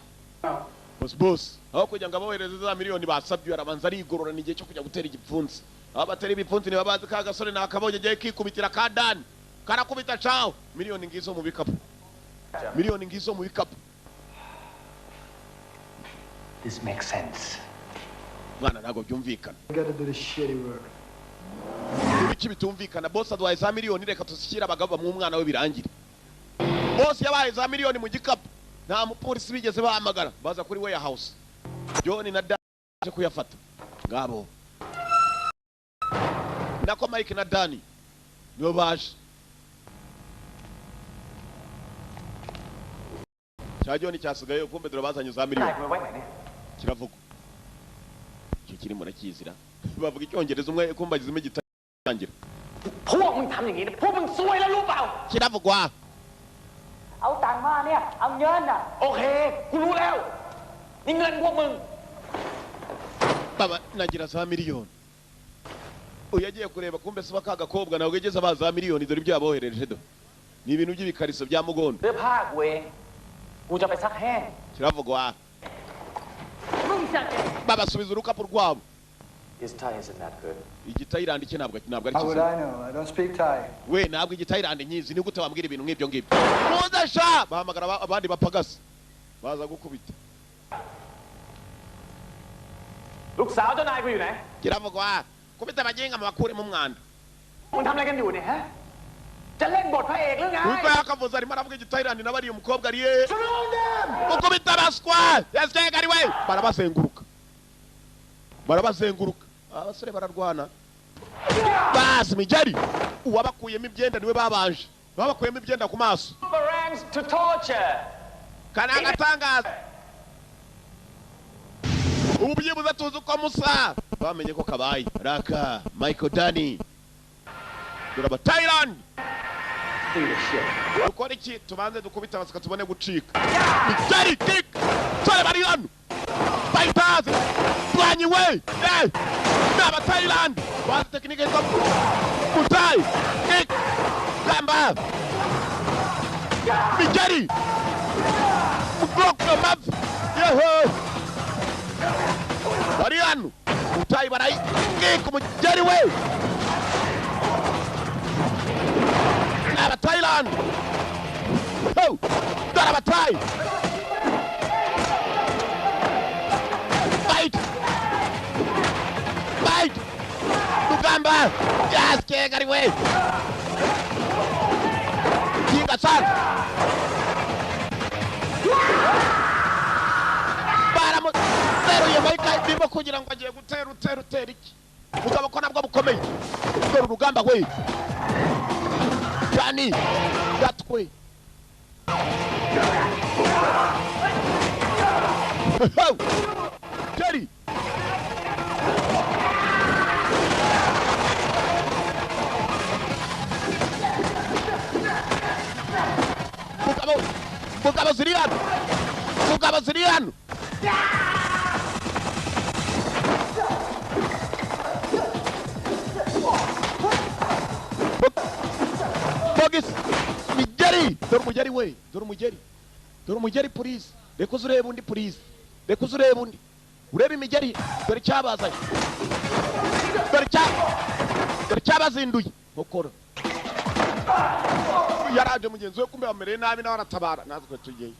boss, boss, aho kugira ngo abohereze za miliyoni basabye, arabanza arigorora. Ni igihe cyo kujya gutera igipfunsi. Aho batera ibipfunsi niba bazi ka gasore nakabonye agiye kikubitira ka Dani, karakubita cawo. Miliyoni ngizo mu bikapu, miliyoni ngizo mu bikapu. This makes sense. Mwana, ntabwo byumvikana. I gotta do the shitty work. Ibiki bitumvikana? Boss aduhaye za miliyoni, reka tuzishyire abagabo bamuha umwana we birangire. Boss yabahaye za miliyoni mu gikapu, nta mupolisi bigeze bahamagara. Baza kuri warehouse, John na Dan baje kuyafata ngabo, nako Mike na Dani nibo baje. Cya John cyasigaye. Kumbe dore bazanye za miliyoni. Kiravugwa icyo kirimo murakizira, bavuga icyongereza umwe kumva agizemo igitangira. พวกมึงทำอย่างนี้นะพวกมึงซวยแล้วรู้เปล่า Kiravugwa. เอาตังค์มาเนี่ย เอาเงินอ่ะ โอเค กูรู้แล้ว นี่เงินพวกมึง Baba nagira za miliyoni. Uyu yagiye kureba, kumbe se ka gakobwa ntabwo yigeze abaha za miliyoni. Dore ibyo yaboherereje, do ni ibintu by'ibikariso bya mugondo. เสื้อผ้ากูเอง กูจะไปซักแห้ง Kiravugwa. Babasubiza urukapu rwabo. His Thai isn't that good. Igitayilandi cye ntabwo ari How would kizima. I know? I don't speak Thai. We, ntabwo igitayilandi nkizi, ni gute wambwira ibintu nk'ibyo ngibyo? Muze sha, bahamagara abandi bapagasi baza gukubita. ลูกสาวเจ้านายกูอยู่ไหน Kiravugwa, kubita abagenga mubakuremo umwanda. มึงทำอะไรกันอยู่เนี่ยฮะ จะเล่นบทพระเอกหรือไง Uko yakavuze arimo aravuga igitayirani n'abariye umukobwa ari ye mukubita abaswa yasega ari we. Barabazenguruka, barabazenguruka, abasore bararwana. Basi migeri uwabakuyemo ibyenda niwe babanje, babakuyemo ibyenda ku maso. To torture. Kana agatangaza ubu byibuze tuzi uko musa bamenye ko kabaye raka Michael Dani duraba Thailand. Dukora iki? Tubanze dukubita abasika tubone gucika. Migeri kick sore bari hano fighters twanyiwe n'aba Thailand bazi tekinike yitwa Muay kick gamba migeri mugokwe mavi yeho bari hano Muay barayi kick mugeri we n'aba Thailand. Ho n'aba Thai fight fight Lugamba yes kegari we kinga sana baramuteruye Michael ndimo kugira ngo agiye gutera utera utera iki mugabo ko nabwo bukomeye. Dore urugamba we Dani gatwe Jerry Mugabo mugabo ziri hano mugabo ziri hano Bogis migeri dore umugeri we dore umugeri dore umugeri police reka uzurebe undi police reka uzurebe undi urebe imigeri dore cyabazanye dore cya dore cyabazinduye nkokora yaraje mugenzi we kumbe bamereye nabi nawe aratabara natwe tugiye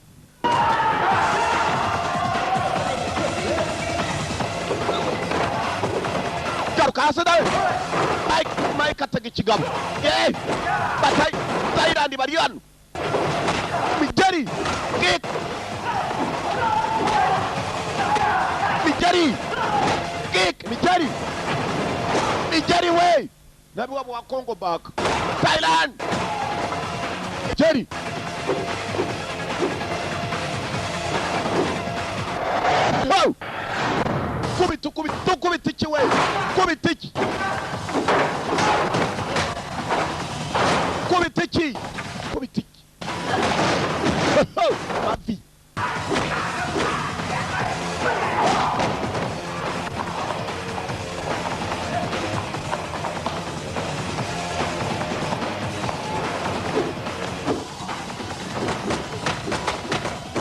garuka hasi nawe Mike Mike atega ikigabo batai Thailand bari hano migeri kick migeri kick migeri migeri we nabi wabo wa Congo back Thailand migeri wow kubita kubita kubita iki we kubita iki kubita iki kubita iki mavi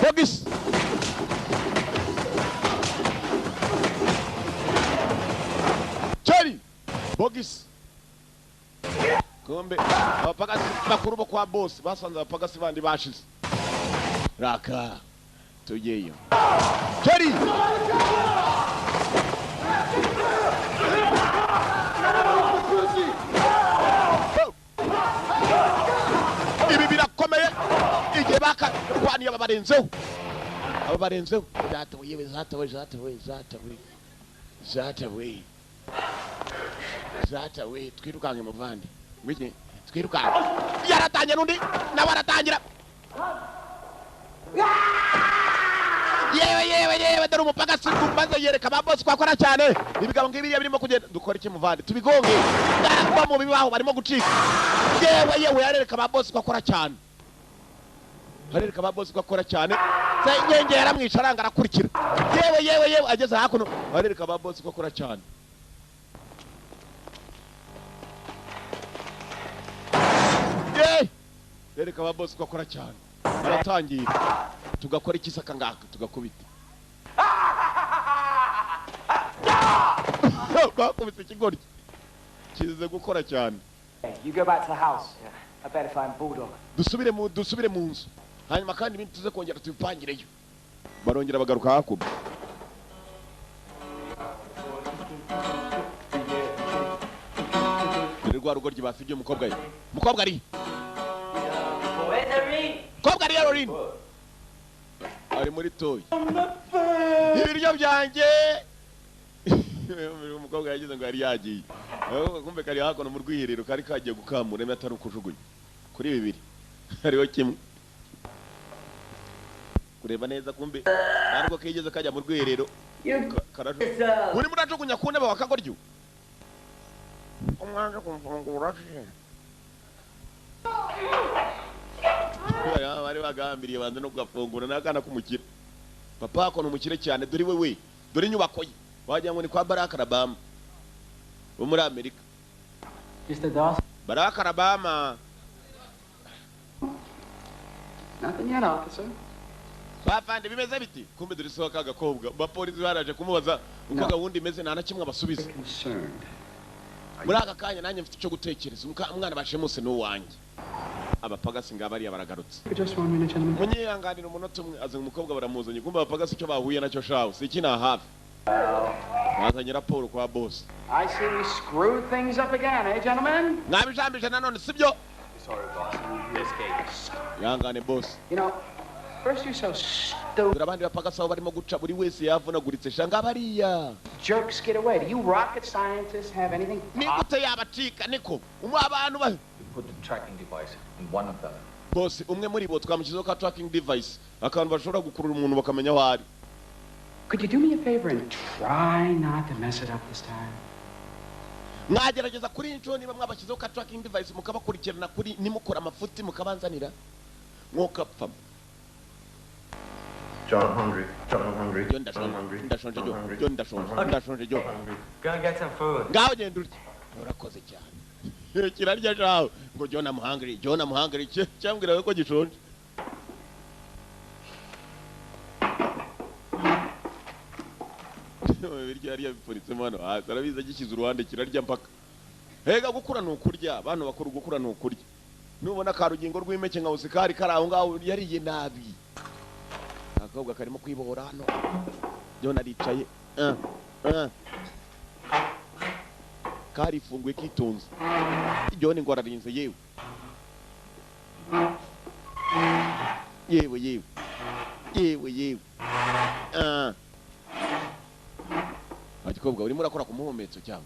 Bogis Jerry Bogis kumbe abapagasi bakuru bo kwa boss basanze abapagasi bandi bashize raka tugeyo Jerry ibi birakomeye igihe bakarwaniye ababarenzeho ababarenzeho zatawe zatawe zatawe zatawe zatawe zatawe twirukanke muvandi wiki twirukanke yaratangira undi nawe aratangira yewe yewe yewe dore umupagasi maze yereka ba boss kwakora cyane ibigabo ngibiriya birimo kugenda dukora iki muvandi tubigonge ba mu bibaho barimo gucika yewe yewe yarereka ba boss kwakora cyane arereka ba boss kwakora cyane senyenge yaramwica aranga arakurikira yewe yewe yewe ageze hakuno arereka ba boss kwakora cyane Yereka ba boss kwakora cyane baratangira tugakora iki saka ngaka tugakubita bakubise ikigoryi kize gukora cyane. You go back to the house. I better find Bulldog. Dusubire mu nzu hanyuma kandi ibintu tuze kongera tubipangireyo. Barongera bagaruka hakuno. Dore rwa rugoryi basibye umukobwa ye. Umukobwa ari Kobwa ari Lorine ari muri toyi. Ibiryo byanjye. Umukobwa yagize ngo yari yagiye. Kumbe kari hakono mu rwiherero kari kagiye gukamura atari ukujugunya. Kuri bibiri hariho kimwe. Kureba neza kumbe ntabwo kigeze kajya mu rwiherero. Uri murajugunya ku ntebe wakagoryo. Umwanje kumfungura she. Bari bagambiriye banze no kugafungura n'akana k'umukire. Papa ko numukire cyane dore wewe dore inyubako ye. Wagira ngo ni kwa Barack Obama wo muri Amerika. Mr. Dawson. Barack Obama. Nothing yet, officer. Bafande bimeze biti kumbe dore soka agakobwa abapolisi baraje kumubaza uko gahunda imeze nta na kimwe abasubiza. Muri aka kanya nanjye mfite icyo gutekereza umwana bashemuse n'uwanjye. Abapagasi ngabariya baragarutse. Munyihanganira umunota umwe azanye umukobwa baramuzanye kumbe abapagasi icyo bahuye nacyo shawo si iki na hafi. Bazanye raporo kwa boss. I see we screwed things up again, eh gentlemen? Mwabijambije nanone sibyo? Sorry boss. This case. Yangane boss. You know, first you're so stupid. Abandi bapagasi aho barimo guca buri wese yavunaguritse shanga bariya. Jerks get away. Do you rocket scientists have anything? Nigute yabacika niko umwe abantu ba put the tracking device in one of them. Boss umwe muri bo twamushyizeho ka tracking device akantu bashobora gukurura umuntu bakamenya aho ari. Could you do me a favor and try not to mess it up this time? Mwagerageza kuri inshuro niba mwabashyizeho ka tracking device mukabakurikirana kuri nimukora amafuti mukabanzanira mwokapfa. John, I'm hungry. John, I'm hungry. John, ndashonje. Ndashonje John. John, ndashonje. Ndashonje John. Go and get some food. Ngaho genda urye. Urakoze cyane. Kirarya jawe ngo John I'm hungry. John I'm hungry. Cyambwira ko gishonje. Ibiryo yari yabipfunitsemo hano hasi arabizi agishyize uruhande kirarya mpaka. Hega gukura ni ukurya, abantu bakuru gukura ni ukurya. Nubona ka rugingo rw'impeke nka usikari kari aho ngaho yariye nabi. Akakobwa karimo kwibohora hano. John aricaye. Karifunguye kitonze. John ngo ararinze yewe. Yewe yewe. Yewe yewe. Agikobwa urimo urakora ku muhumetso cyangwa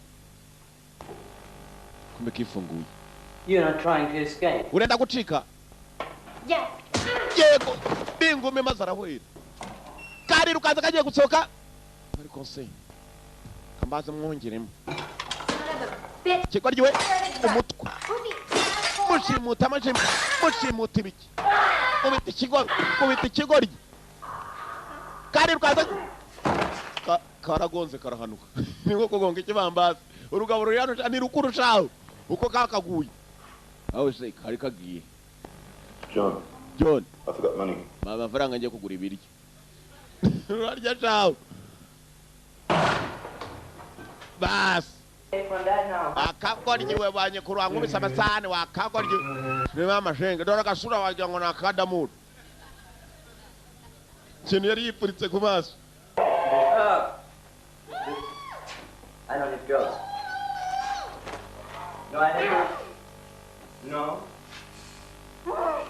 kumbe kifunguye. You're not trying to escape. Urenda gucika? Yes. Yego bingume maze arahwera. Kari rukaza kagiye gusohoka. Bari conseil. Kambaze mwongeremo. Kigoryi we umutwe. Mushimuta amashimwe. Mushimuta ibiki. Kubita ikigoryi, kubita ikigoryi. Kari rukaza karagonze karahanuka. Niko kugonga ikibambazi. Urugabo ruri hano ni rukurushaho uko kakaguye. Aho se kari kagiye. John. John. I forgot money. Mama amafaranga ngiye kugura ibiryo. Urarya shaho. Bas. Akagoryi we banye kurangubisa amasahani wakagoryi. Niba amashenge dore gasura wagira ngo nakadamura. Ikintu yari yipuritse ku maso. I don't need girls. No, I don't. No. Ow,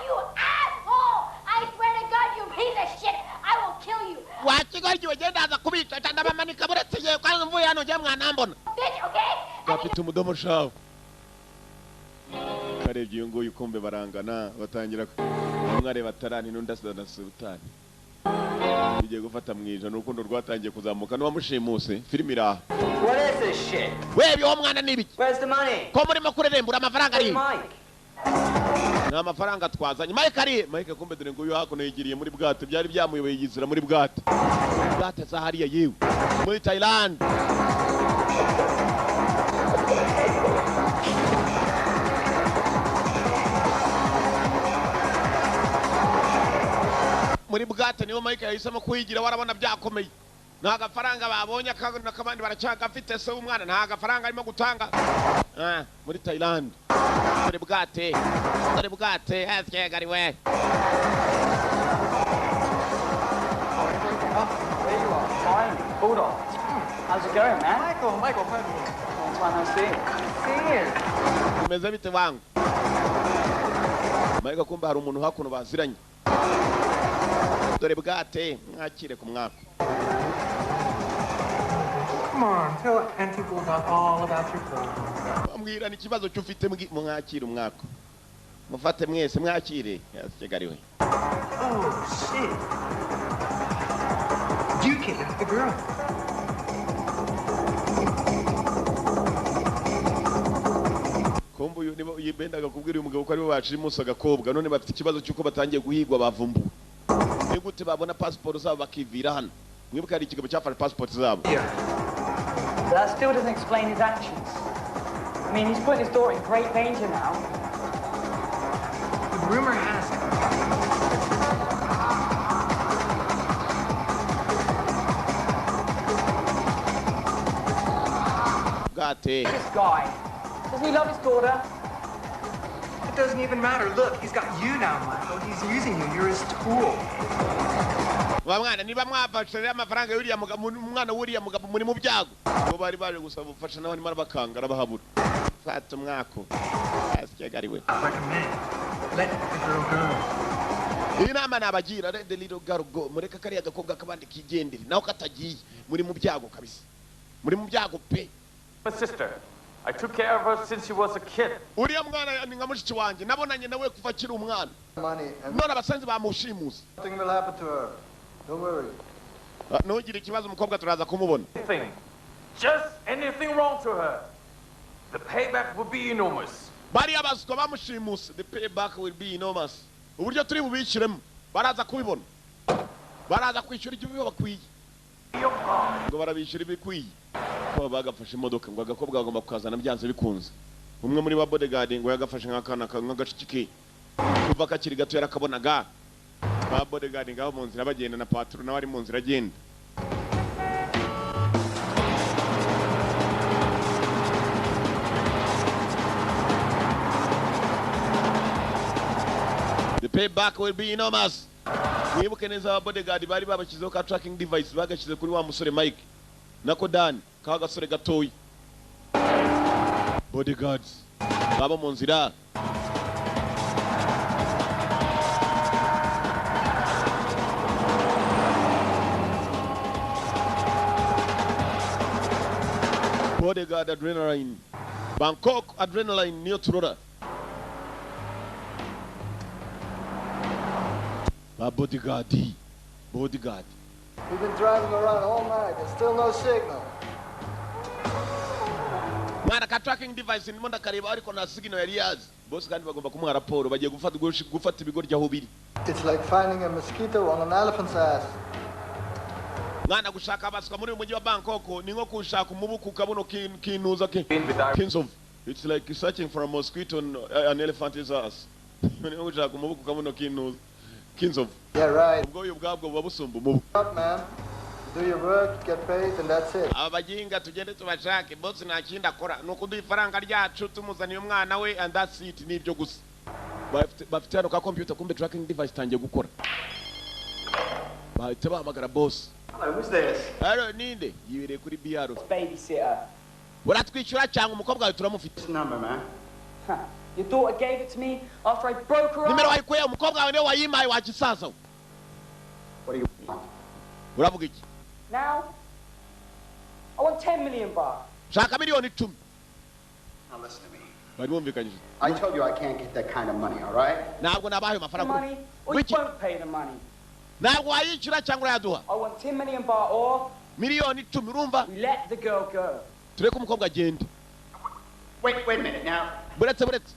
you asshole! I swear to God, you piece of shit! I will kill you. Wakigoryi wagenda aza kubica ndabamanika buretse yewe kandi mvuye hano njye mwanambona. Bitch, okay? Gafite umudomo shawo. Karebye uyu nguyu kumbe barangana batangira umwe areba tarani n'undi asana sultani. Bigiye gufata mu ijana urukundo rwatangiye kuzamuka n'uwamushimuse filimi iraha. What is this shit? Wewe uwo mwana ni ibiki? Where's the money? Ko murimo kurerembura amafaranga ari? Mike. Nta mafaranga twazanye. Mike ari Mike kumbe dore nguyu hakuno yigiriye muri bwato byari byamuyobeye yizira muri bwato. Bwato za hariya yewe muri Thailand. Muri bwato niho Mike yahisemo kuyigira warabona byakomeye. Nta gafaranga babonye akabandi baracyagafite se umwana nta gafaranga arimo gutanga. Muri Thailand. Muri bwate. Muri bwate asyegari we. There you are. Finally. Hold on. How's it going, man? Michael, Michael, Long time no see. See you. Umeze bite wangu? Mike kumba hari umuntu hakuno baziranye. Dore bwate mwakire ku mwaka. Come on, tell Auntie Bulldog all about your problem. Ambwira ni ikibazo cyufite mwakire umwaka. Mufate mwese mwakire. Yasigariwe. Oh shit. You kidnapped the girl. Kombo uyu nibo yibendaga kubwira uyu mugabo ko ari bo bashimusa agakobwa none bafite ikibazo cy'uko batangiye guhigwa bavumbuwe. Ni gute babona passport zabo bakivira hano? Mwibuka hari ikigabo cyafashe passport zabo. That still doesn't explain his actions. I mean, he's putting his daughter in great danger now. The rumor has it. Got it. This guy. Doesn't he love his daughter? It doesn't even matter. Look, he's got you now, Michael. He's using you. You're his tool. Mwana niba mwafashe amafaranga y'uriya mugabo umwana w'uriya mugabo muri mu byago. Bo bari baje gusaba ubufasha naho arimo arabakanga arabahabura. Fata umwako. Asigariwe. Let the girl go. Iyi nama nabagira let the little girl go. Mureka kariya gakobwa kabandi kigendere. Naho katagiye muri mu byago kabisa. Muri mu byago pe. My sister. I took care of her since she was a kid. Uriya mwana ni nka mushiki wanjye nabonanye nawe kuva akiri umwana. None abasenzi bamushimusa. Nothing will happen to her. Don't worry. Ntugire ikibazo umukobwa turaza kumubona. Anything. Just anything wrong to her. The payback will be enormous. Bariya baswa bamushimusa. The payback will be enormous. Uburyo turi bubishyiremo baraza kubibona. Baraza kwishyura ibyo bakwiye. Ngo barabishyura ibikwiye. Ko bagafashe imodoka ngo agakobwa bagomba kukazana byanze bikunze. Umwe muri ba bodyguard ngo yagafashe nk'akana nk'agashiki kuva kakiri gato yarakabonaga. Ba bodyguard ngaho mu nzira bagenda na patron nawe ari mu nzira agenda. The payback will be enormous. Mwibuke neza aba bodyguard bari babashyizeho ka tracking device bagashyize kuri wa musore Mike nako Dan ka gasore gatoyi. Bodyguards baba mu nzira. Bodyguard adrenaline. Bangkok adrenaline niyo turora. Ba bodyguard. Bodyguard. We've been driving around all night. There's still no signal. Mwana ka tracking device ndimo ndakareba ariko nta signal yari yazi. Boss kandi bagomba kumuha raporo bagiye gufata ibigo ryaho biri. It's like finding a mosquito on an elephant's ass. Mwana gushaka abaswa muri uyu mujyi wa Bangkok ni nko kushaka umubuku kabuno kinuza kinzovu. It's like searching for a mosquito on an elephant's ass. Ni nko gushaka umubuku kabuno kinuza kinzovu. Yeah, right. Ubwo uyu bwabwo buba busumba umubu. Man. Do your work, get paid and that's it. Aba baginga tugende tubashake boss nta kindi akora nuko duha ifaranga ryacu tumuzaniye umwana we and that's it nibyo gusa. Bafite hano ka computer kumbe tracking device tangiye gukora. Bahita bahamagara boss. Hello, who's this? Hello, ninde? Yibereye kuri BR. Babysitter. Uratwishyura cyangwa umukobwa wawe turamufite. Number, man. Your daughter gave it to me after I broke her. Nimero wayikuye umukobwa wawe niwe wayimpaye wakisaza. What do you want? Uravuga iki? Now, I want 10 million baht. Shaka miliyoni 10. Now listen to me. Bari bumvikanyije. I told you I can't get that kind of money, all right? Ntabwo nabahaye amafaranga. Money or you won't pay the money. Ntabwo wayishyura cyangwa urayaduha. I want 10 million baht or miliyoni 10 urumva? We let the girl go. Tureke umukobwa agende. Wait a minute now. Buretse buretse.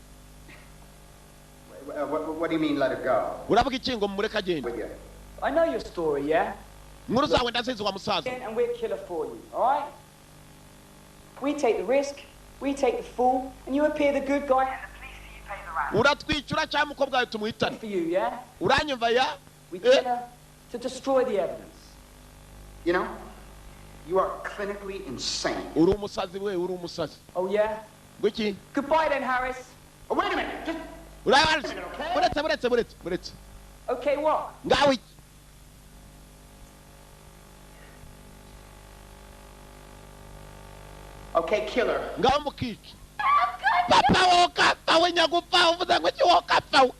What do you mean let her go? Uravuga iki ngo mureke agende? I know your story, yeah? Inkuru zawe ndazizi wa musaza. And we're killer for you, all right? We take the risk, we take the fall, and you appear the good guy and the police see you pay the ransom. Uratwishyura cyangwa umukobwa wawe tumuhitane. For you, yeah? Uranyumva ya? We kill her to destroy the evidence. You know, you are clinically insane. Uri umusazi we, uri umusazi. Oh yeah? Ngwiki? Goodbye then, Harris. Oh, wait a minute. Just Uretse buretse buretse buretse. Okay, what? Ngawe iki? Okay, killer. Ngaho mukica. Papa wokapfa we nyagupfa uvuze ngo iki wokapfa we.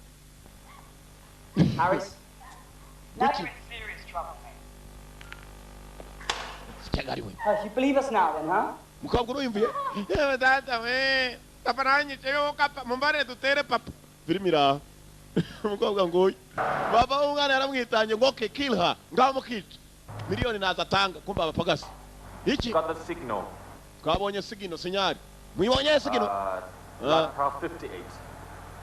Harris? Now you're in serious trouble, mate. Cyagari we. You believe us now then, huh? Mukobwa uruyumviye? Yewe data we. Papa nanyiceyo kapa mumbare dutere papa. Filimi iraha. Umukobwa nguyu. Baba umwana yaramwitanye ngo okay kill her. Ngaho mukica. Miliyoni naza atanga kumva abapagasi. Iki? Got the signal. Twabonye signal sinyari. Mwibonye signal? Ladprao 58.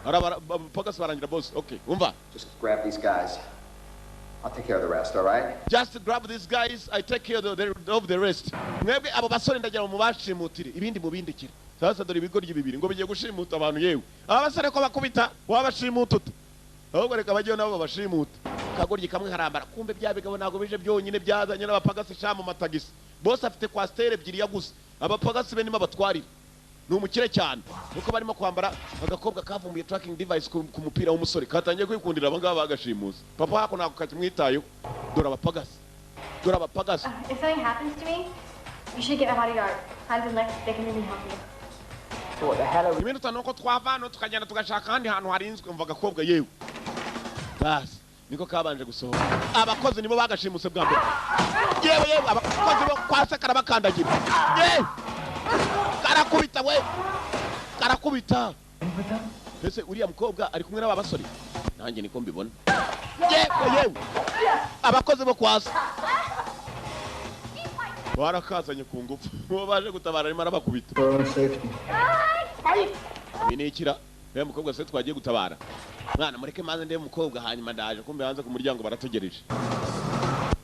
Araba abapagasi barangira boss. Okay, umva. Just grab these guys. I'll take care of the rest, all right? Just grab these guys, I take care of the rest. Mwebwe abo basore ndagira mu mubashimutire, ibindi mubindikire. Sasa dore ibigoryi bibiri ngo bigiye gushimuta abantu yewe. Aba basore ko bakubita, wabashimuta ute? Ahubwo reka bajyeyo nabo babashimuta. Kagoryi kamwe harambara, kumbe bya bigabo ntago bije byonyine byazanye n'abapagasi sha mu matagisi. Bose afite kwasiteri ebyiri yaguze. Abapagasi be nimo abatwarira. Ni umukire cyane. Nuko barimo kwambara agakobwa kavumbuye tracking device ku mupira w'umusore katangiye kwikundira aba ngaba bagashimuza. Papa wako nako kakimwitayeho. Dore abapagasi. Dore abapagasi. If something happens to me, you should get my bodyguard. Hans and Lex, they can really help you. So what the hell are we... Iminota nuko twava hano tukagenda tugashaka ahandi hantu harinzwe umva agakobwa yewe. Basi niko kabanje gusohoka. Abakozi nibo bagashimuse bwa mbere. Yewe yewe abakozi bo kwa sekara bakandagira. Yewe karakubita we. Karakubita. Ese uriya mukobwa ari kumwe n'aba basore? Nanjye niko mbibona. Yewe yewe. Abakozi bo kwasa. Barakazanye ku ngufu. Bo baje gutabara arimo arabakubita. Binikira. Uriya mukobwa se twagiye gutabara. Mwana mureke maze ndebe umukobwa hanyuma ndaje kumbe hanze ku muryango barategereje.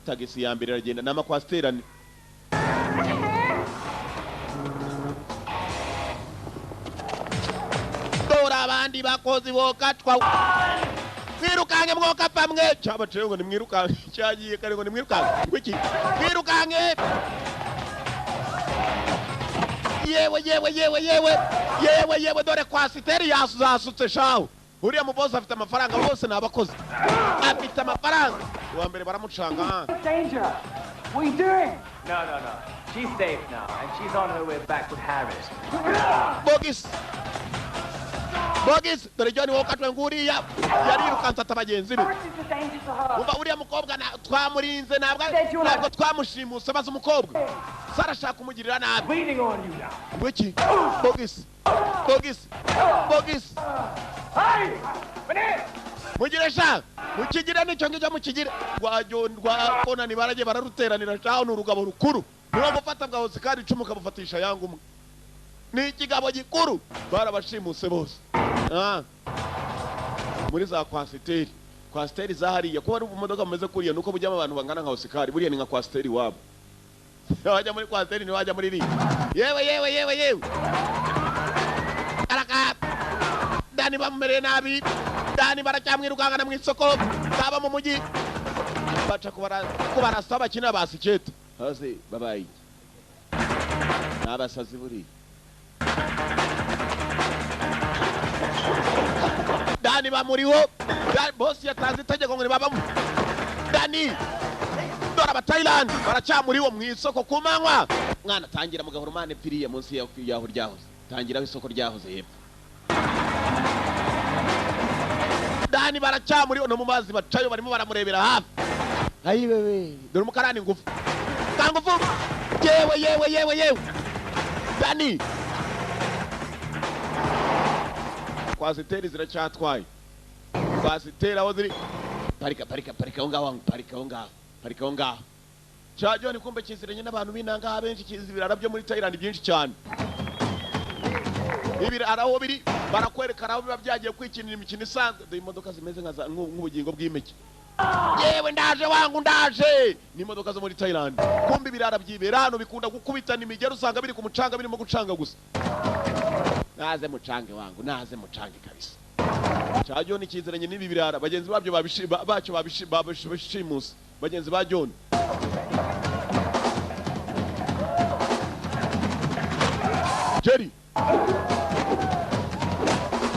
Tagisi ya mbere iragenda n'amakwasiterane. Dora abandi bakozi bokatwa. Mwirukange mwoka pamwe. Cyabaciye ngo nimwirukange. Cyagiye kare ngo nimwirukange. Ngwiki. Mwirukange. Yewe yewe yewe yewe. Yewe yewe dore kwasiteri yasutse shawo. Uriya mubosi afite amafaranga bose ni abakozi. Afite amafaranga. Uwa mbere baramucanga. Danger. What are you doing? No, no, no. She's safe now, and she's on her way back with Harris. Bogis. Bogis, dore John Walker nguriya yarirukanse atabagenzi be. Umva uriya mukobwa twamurinze ntabwo twamushimuse baza umukobwa. Sarashaka kumugirira nabi. Waiting on you now. Ngwiki? Bogis. Bogis. Bogis. Hey! Mane! Mugire sha. Mukigire nicyo ngicyo mukigire. Rwa John rwa Conan baragiye bararuteranira shaho n'urugabo rukuru. Niwo gufata bwa Oscar icumu kabufatisha yangu umwe. Ni ikigabo gikuru barabashimuse bose. Muri za kwasiteri. Kwasiteri zahariye kuba ari ubumodoka bumeze kuriya nuko bujyamo abantu bangana nka Oscar buriya ni nka kwasiteri wabo. Wajya muri kwasiteri ni wajya muri ri. Yewe yewe yewe yewe. Araka Dani bamumereye nabi. Dani baracyamwirukangana mu isoko kaba mu mujyi. Baca kubarasa bakina basikete. Hasi babaye. Nabasazi buriya. Dani bamuriho. Boss yatanze itegeko ngo nibabamu. Dani dore aba Thailand baracyamuriho mu isoko ku manywa. Mwana tangira mu gahoromane piriye munsi yaho ryahoze. Tangira isoko ryahoze hepfo. Dani baracyamuriho no mu mazi bacayo barimo baramurebera hafi. Ayi wewe dore umukarani ngufu. Kangufu. Yewe yewe yewe yewe. Dani kwasiteri ziracyatwaye. Kwasiteri aho ziri. Parika parika parika aho ngaho parika aho ngaho parika aho ngaho. Cya John kumbe kiziranye n'abantu b'inanga benshi kizi ibirara byo muri Thailand byinshi cyane. Ibirara aho biri barakwereka aho biba byagiye kwikinira imikino isanzwe. Dore imodoka zimeze nka nk'ubugingo bw'impeke. Yewe ndaje wangu ndaje. Ni imodoka zo muri Thailand. Kumbe ibirara byibera hano bikunda gukubitana imigero usanga biri ku mucanga birimo gucanga gusa. Naze mucange wangu naze mucange kabisa. Cya John kiziranye n'ibi birara bagenzi babyo bacyo babishimusa bagenzi ba John. Jerry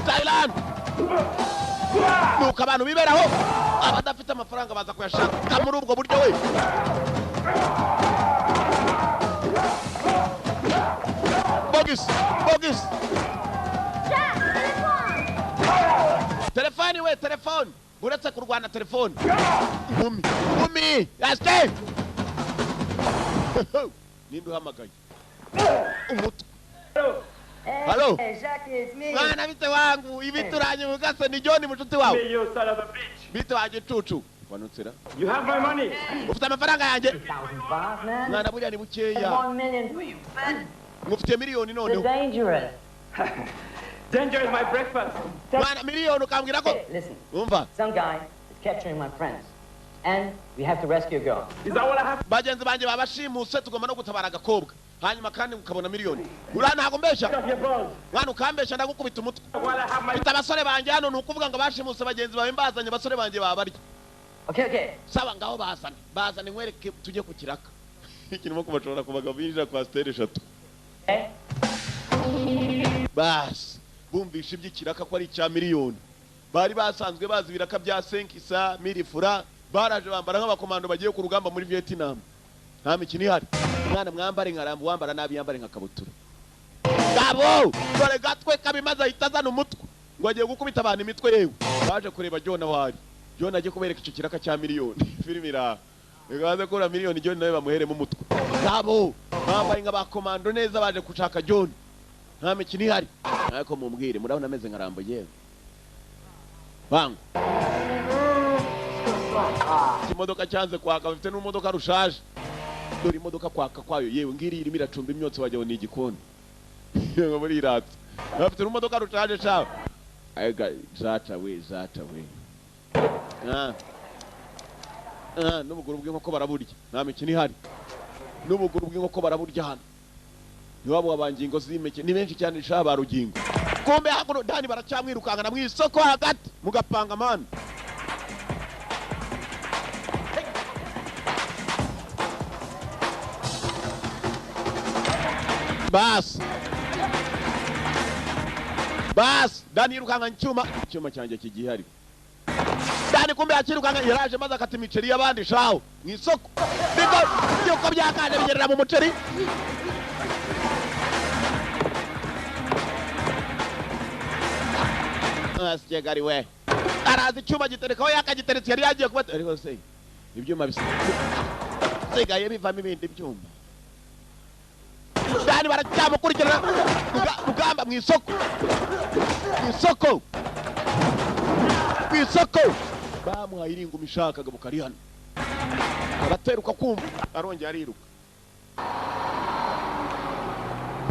Thailand nuko abantu biberaho abadafite amafaranga baza kuyashaka muri ubwo buryo we. Bogis Bogis Telefone we telefone. Uretse kurwana telefone. Nkumi. Nkumi. Yasike. Ninde uhamagaye? Umutwe. Hello. Hey, Jackie, it's me. Mwana bite wangu, ibituranye mugase ni John mushuti wawe. You son of a bitch. Bite waje cucu. Wanutsira. You have my money. Ufite amafaranga yanjye. Bars, man. Mwana buriya ni bukeya. 1 million. Ngufitiye miliyoni noneho. Dangerous. Danger is my breakfast. Mwana miliyoni ukambwira ko. Listen. Umva. Some guy is capturing my friends. And we have to rescue a girl. Is that what I have? Bagenzi banjye babashimuse tugomba no gutabara agakobwa. Hanyuma kandi ukabona miliyoni. Ura ntago mbesha. Mwana ukambesha ndagukubita umutwe. Mfite abasore banjye hano nukuvuga ngo bashimuse bagenzi bawe mbazanye abasore banjye babarya. Okay, okay. Sawa ngaho bazane. Bazane nkwereke tujye ku kiraka. Ikirimo kubashobora kubaga binjira kwa steri eshatu. Eh? Bas, bumvisha iby'ikiraka ko ari icya miliyoni. Bari basanzwe bazi ibiraka bya senkisa, milifura, baraje bambara nk'abakomando bagiye ku rugamba muri Vietnam. Nta mikino ihari. Mwana mwambare nka Rambo, wambara nabi yambare nka kabutura. Gabo, dore gatwe kabimaze ahita azana umutwe. Ngo agiye gukubita abantu imitwe yewe. Baje kureba John aho ari. John agiye kubereka icyo kiraka cya miliyoni. Filimi ira. Bigaze kura miliyoni John nawe bamuheremo umutwe. Gabo, bambaye nk'abakomando neza baje gushaka John. Nta mikino ihari. Ariko mumbwire murabona ameze nka Rambo yewe. Bango. Imodoka cyanze kwaka bafite n'imodoka rushaje. Dore imodoka kwaka kwayo yewe ngiri irimo iracumba imyotsi wajya ni igikoni. Ngo muri iratse. Bafite n'imodoka rushaje sha. Aiga zata we zata we. Ah. Ah n'ubuguru bw'inkoko baraburya. Nta mikino ihari. N'ubuguru bw'inkoko baraburya hano. Niwabo abangingo z'imeke ni benshi cyane sha barugingo. Kumbe hakuno Dani baracyamwirukankana mu isoko hagati mugapanga man. Bas. Bas, Dani yirukanka icyuma, icyuma cyanjye kigihari. Dani kumbe akirukanka yaraje maze akata imiceri y'abandi shaho mu isoko. Biko byuko byakanje bigerera mu muceri. Asigari we. Arazi icyuma giterekaho yakagiteretse yari yagiye kuba ariko se ibyuma bisigaye bivamo ibindi byuma. Dani baracyamukurikirana rugamba mu isoko. Mu isoko. Mu isoko. Bamuhaye iringuma ishaka agabo kari hano. Arateruka kumva arongera ariruka.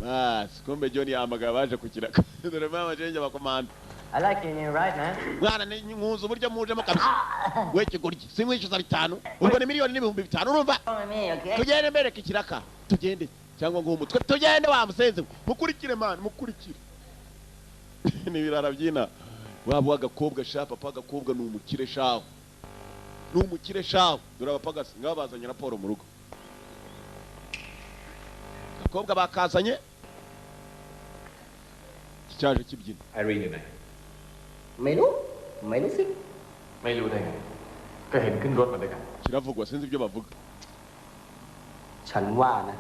Bas, kumbe John yahamagaye baje ku kiraka. Dore mama jenje bakomanda. I like your new ride, man. Mwana nkunze uburyo mujemo kabisa. We kigoryi, simwishyuza 5. Ubwo ni miliyoni n'ibihumbi 5 urumva? Tugende mbereke ikiraka. Tugende cyangwa ngo umutwe tugende wa musenze. Mukurikire man, mukurikire. Ni birara byina. Wabo agakobwa sha papa agakobwa ni umukire shaho. Ni umukire shaho. Dore abapagasi ngabazanye raporo mu rugo. Agakobwa bakazanye cyaje kibyina. Irene อยู่ไหน ไม่รู้ไม่รู้สิ ไม่รู้ได้ไงก็เห็นขึ้นรถมาด้วยกัน Kiravugwa sinzi ibyo bavuga. ฉันว่านะ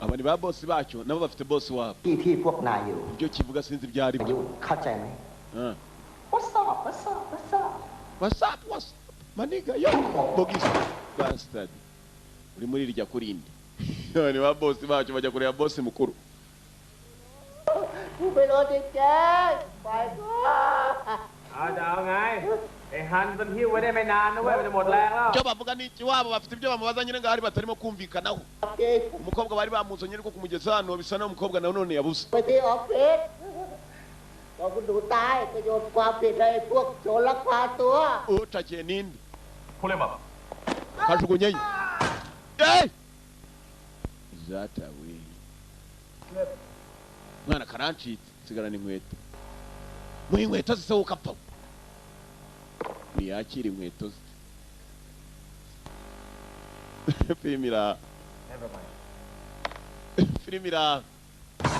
Aba ni ba boss bacyo nabo bafite boss wabo. ที่ที่พวกนายอยู่ Ibyo kivuga sinzi ibyo ari byo. เข้าใจไหม What's up What's up What's up What's up What's up Maniga yo bogis bastard. Uri muri irya kurindi. Aba ni ba boss bacyo bajya kureba boss mukuru. กูไปรอเจ๊ไปก่อน เอาจะเอาไงไอ้ฮันมันหิ้วไว้ได้ไม่นานนะเว้ยมันจะหมดแรงแล้ว Icyo bavuga ni iki wabo bafite ibyo bamubaza nyine ngahari batarimo kumvikanaho. Umukobwa bari bamuzanye ariko kumugeza hano bisa naho umukobwa na none yabuze. ไปที่ออฟฟิศตอนคุณดูตายก็โยนความผิดให้พวกโจรลักพาตัว Ucakiye ninde? Pull him up. Kajugunyeyo. Eh! Zatawe. Mwana karancitse sigarana inkweto. Mu inkweto zise ukapfa. Niyakira inkweto ze. Filmira. Filmira.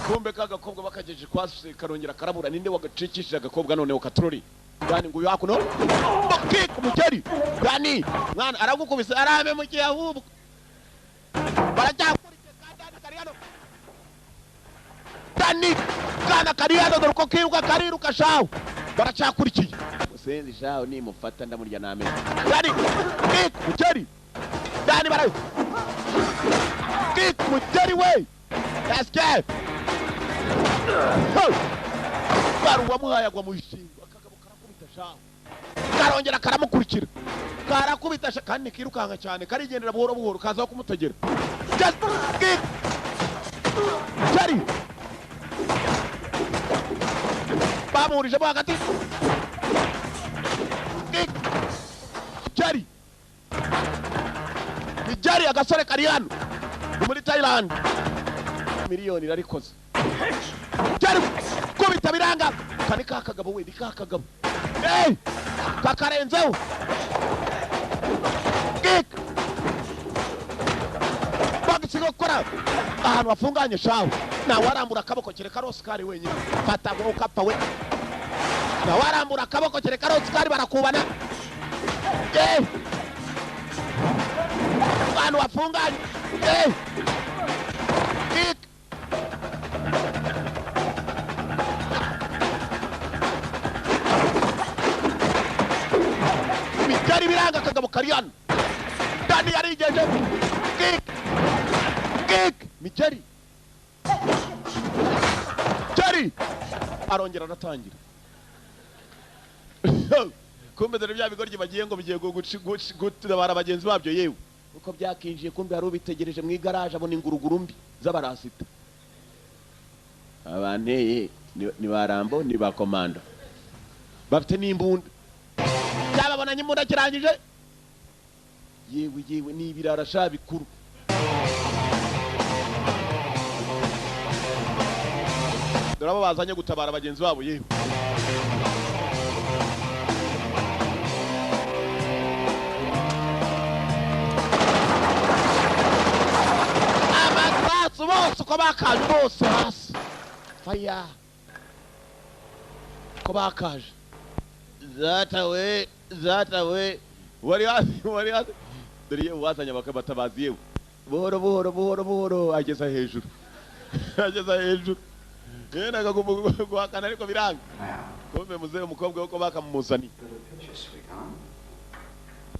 Kumbe kagakobwa bakageje kwase karongera karabura ninde wagacikishije agakobwa none ukatrori. Dani nguyu hakuno. Bakik mukeri. Dani mwana aragukubise arame mukiye ahubwo. Baracyakurikije kandi Dani kari hano. Dani kana kari hano dore uko kiruka kariruka shawo. Baracyakurikiye. Musenzi shaho nimufata ndamurya n'amenyo. Dani kick mugeri. Dani bara kick mugeri we. Let's go. Baruwamuhaye agwa mu ishingo. Akagabo karakubita shaho. Karongera karamukurikira. Karakubita kandi kirukanka cyane karigendera buhoro buhoro kaza kumutegera. Just kick. Jerry. Bamuhurije mo hagati. Kick. Jerry. Ni Jerry agasore kari hano. Ni muri Thailand. Miliyoni irarikoze. Jerry kubita biranga. Kani kakagabo we, ni kakagabo. Hey! Kakarenzeho. Kick. Bagisigo gukora ahantu hafunganye shawe. Nawe arambura akaboko kereka Oscar wenyine. Fata ngo ukapfa we. Nawe arambura akaboko kereka Oscar barakubana. Eh! Ahantu hafunganye. Eh! Kick. Byari biranga akagabo kari hano. Dani yarigeje. Kick. Kick. Migeri. Jerry arongera aratangira. Kumbe dore bya bigoryi bagiye ngo bigiye gutabara bagenzi babyo yewe. Uko byakinjiye kumbe hari ubitegereje mu igaraje abona inguruguru mbi z'abarasita. Abanteye ni barambo ni ba komando. Bafite n'imbunda. Cyababonanye imbunda kirangije. Yewe yewe ni ibirara sha bikuru. Dore abo bazanye gutabara bagenzi babo yewe. Amasasu bose uko bakaje bose hasi. Fire. Uko bakaje. Zata we, zata we. Wari hasi, wari hasi. Dore yewe wazanye bakabatabazi yewe. Buhoro buhoro buhoro buhoro ageza hejuru. Ageza hejuru. Yenaga guhakana ariko biranga. Kumbe muzehe umukobwa uko bakamuzani.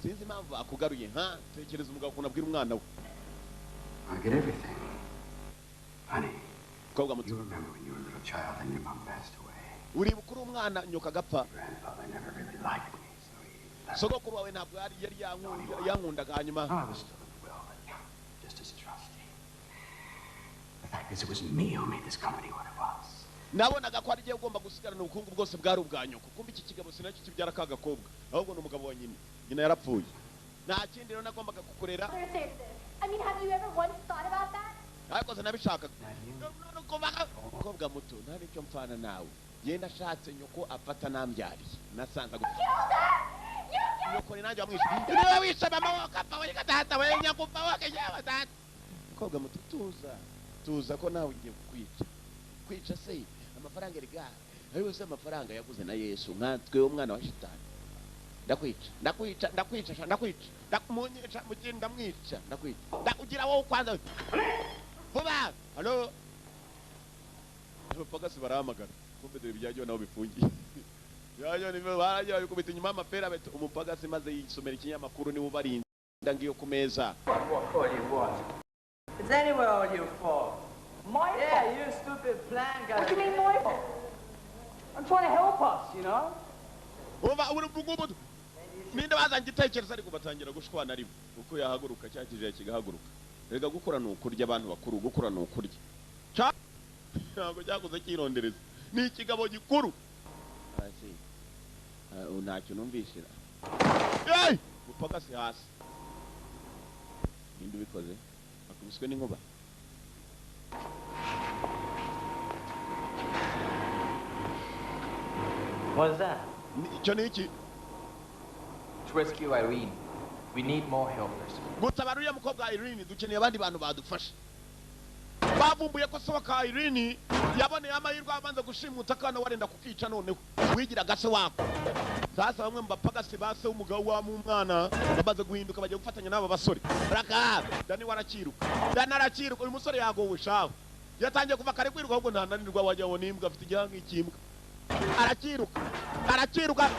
Sinzi impamvu akugaruye ha? Tekereza umugabo ukuntu abwira umwana we. I get everything. Honey, Mukobwa muto. you remember when you were a little child and your mom passed away. Uribuka uri umwana nyoka agapfa. Grandfather never really liked me, so he left. Sogokuru wawe ntabwo yari yari yankundaga hanyuma I was still in the will, but just as a trustee. The fact is, it was me who made this company what it was. Nabonaga ko ari giye ugomba gusigarana ubukungu bwose bwari ubwa nyoko. Kumbe iki kigabo sinacyo kibyara ka gakobwa, ahubwo ni umugabo wa nyina. Nyina yarapfuye. Nta kindi rero nagombaga kukurera. Mother say to this. I mean, have you ever once thought about that? Ariko sinabishakaga. Umukobwa muto nta nicyo mfana nawe. Yenda ashatse nyoko afata nambyariye. Nasanze Killed her! You killed nyoko ni nanjye wamwishe. Niwe wishe mama wawe akapfa we data we nyakupfa we yewe data. Umukobwa muto tuza. Tuza ko nawe ugiye kukwica. Kwica se amafaranga erega. Ayo se amafaranga yaguze na Yesu nkatwe umwana wa shitani. Ndakwica, ndakwica, ndakwica, sha, ndakwica. Ndakumunyica mugenda ndamwica, ndakwica. Ndakugira wowe kwanza. Vuba. Halo. Abapagasi barahamagara. Kumbe dore ibyagiye nabo bifungiye. Yayo ni baragiye babikubita inyuma amapera beto. Umupagasi maze yisomera ikinyamakuru niwe ubarinda ngiyo ku meza. What call you what? It's anyway all your fault. My Yeah, fault. you stupid plan guy. What do you mean my fault? I'm trying to help us, you know? Uba uri ngubu ninde bazanye igitekerezo ariko batangira gushwana arimo uko yahaguruka cya kijaya kigahaguruka. Rega gukura ni ukurya abantu bakuru, gukura ni ukurya. Ntabwo cyakuze kirondereza. Ni ikigabo gikuru. Asi. Ntacyo numvishira. Hey! Mupagasi hasi. Ninde ubikoze? Akubiswe n'inkuba. What's that? Icyo ni iki? To rescue Irene, we need more helpers. Gutabara uriya mukobwa Irene dukeneye abandi bantu badufasha. Bavumbuye ko soka Irene yaboneye amahirwe abanza gushimuta akana warenda kukica noneho wigiraga se wako. Sasa bamwe mu bapagasi ba se w'umugabo wa mwana bamaze guhinduka bagiye gufatanya n'aba basore. Raka Dani warakiruka. Dani arakiruka uyu musore yagowe shaho. Yatangiye kuva kare kwiruka ahubwo ntananirwa wajya ngo nimbwa afite igihanga ikimbwa. Arakiruka. Arakiruka.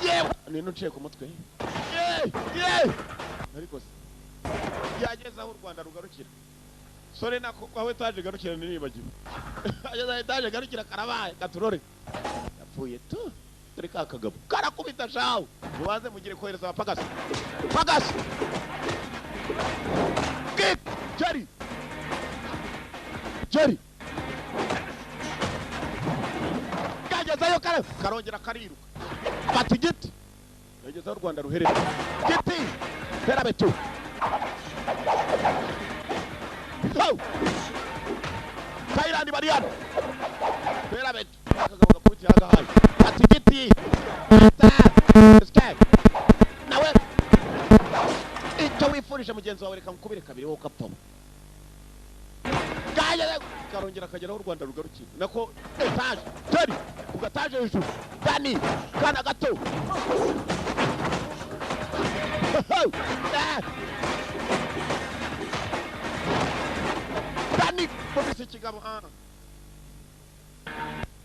Yewe nino uciye ku mutwe. Ye! Ye! Ariko se yageze aho u Rwanda rugarukira. Sore nako aho etaje garukira niribagiwe. Ageze aho etaje garukira karabaye katurore. Yapfuye tu. Dore ka kagabo. Karakubita shawo. Mubanze mugire kohereza abapagasi. Pagasi. Kick! Jerry! Jerry! Kagezayo kare karongera kariruka. Fata igiti. Yageze aho u Rwanda ruherereye. Giti! Tera beto. Go! Thailand bari hano. Tera beto. Akagabo gakubitiye ahagahaye. Fata igiti. Fata! Escape. Nawe icyo wifurije mugenzi wawe reka nkubire kabiri wowe ukapfamo. Karongera akagera aho u Rwanda rugarukira. Nako etaje. Teri! Ku gataje hejuru. Dani! Kana gato! Dani! Kubise ikigabo.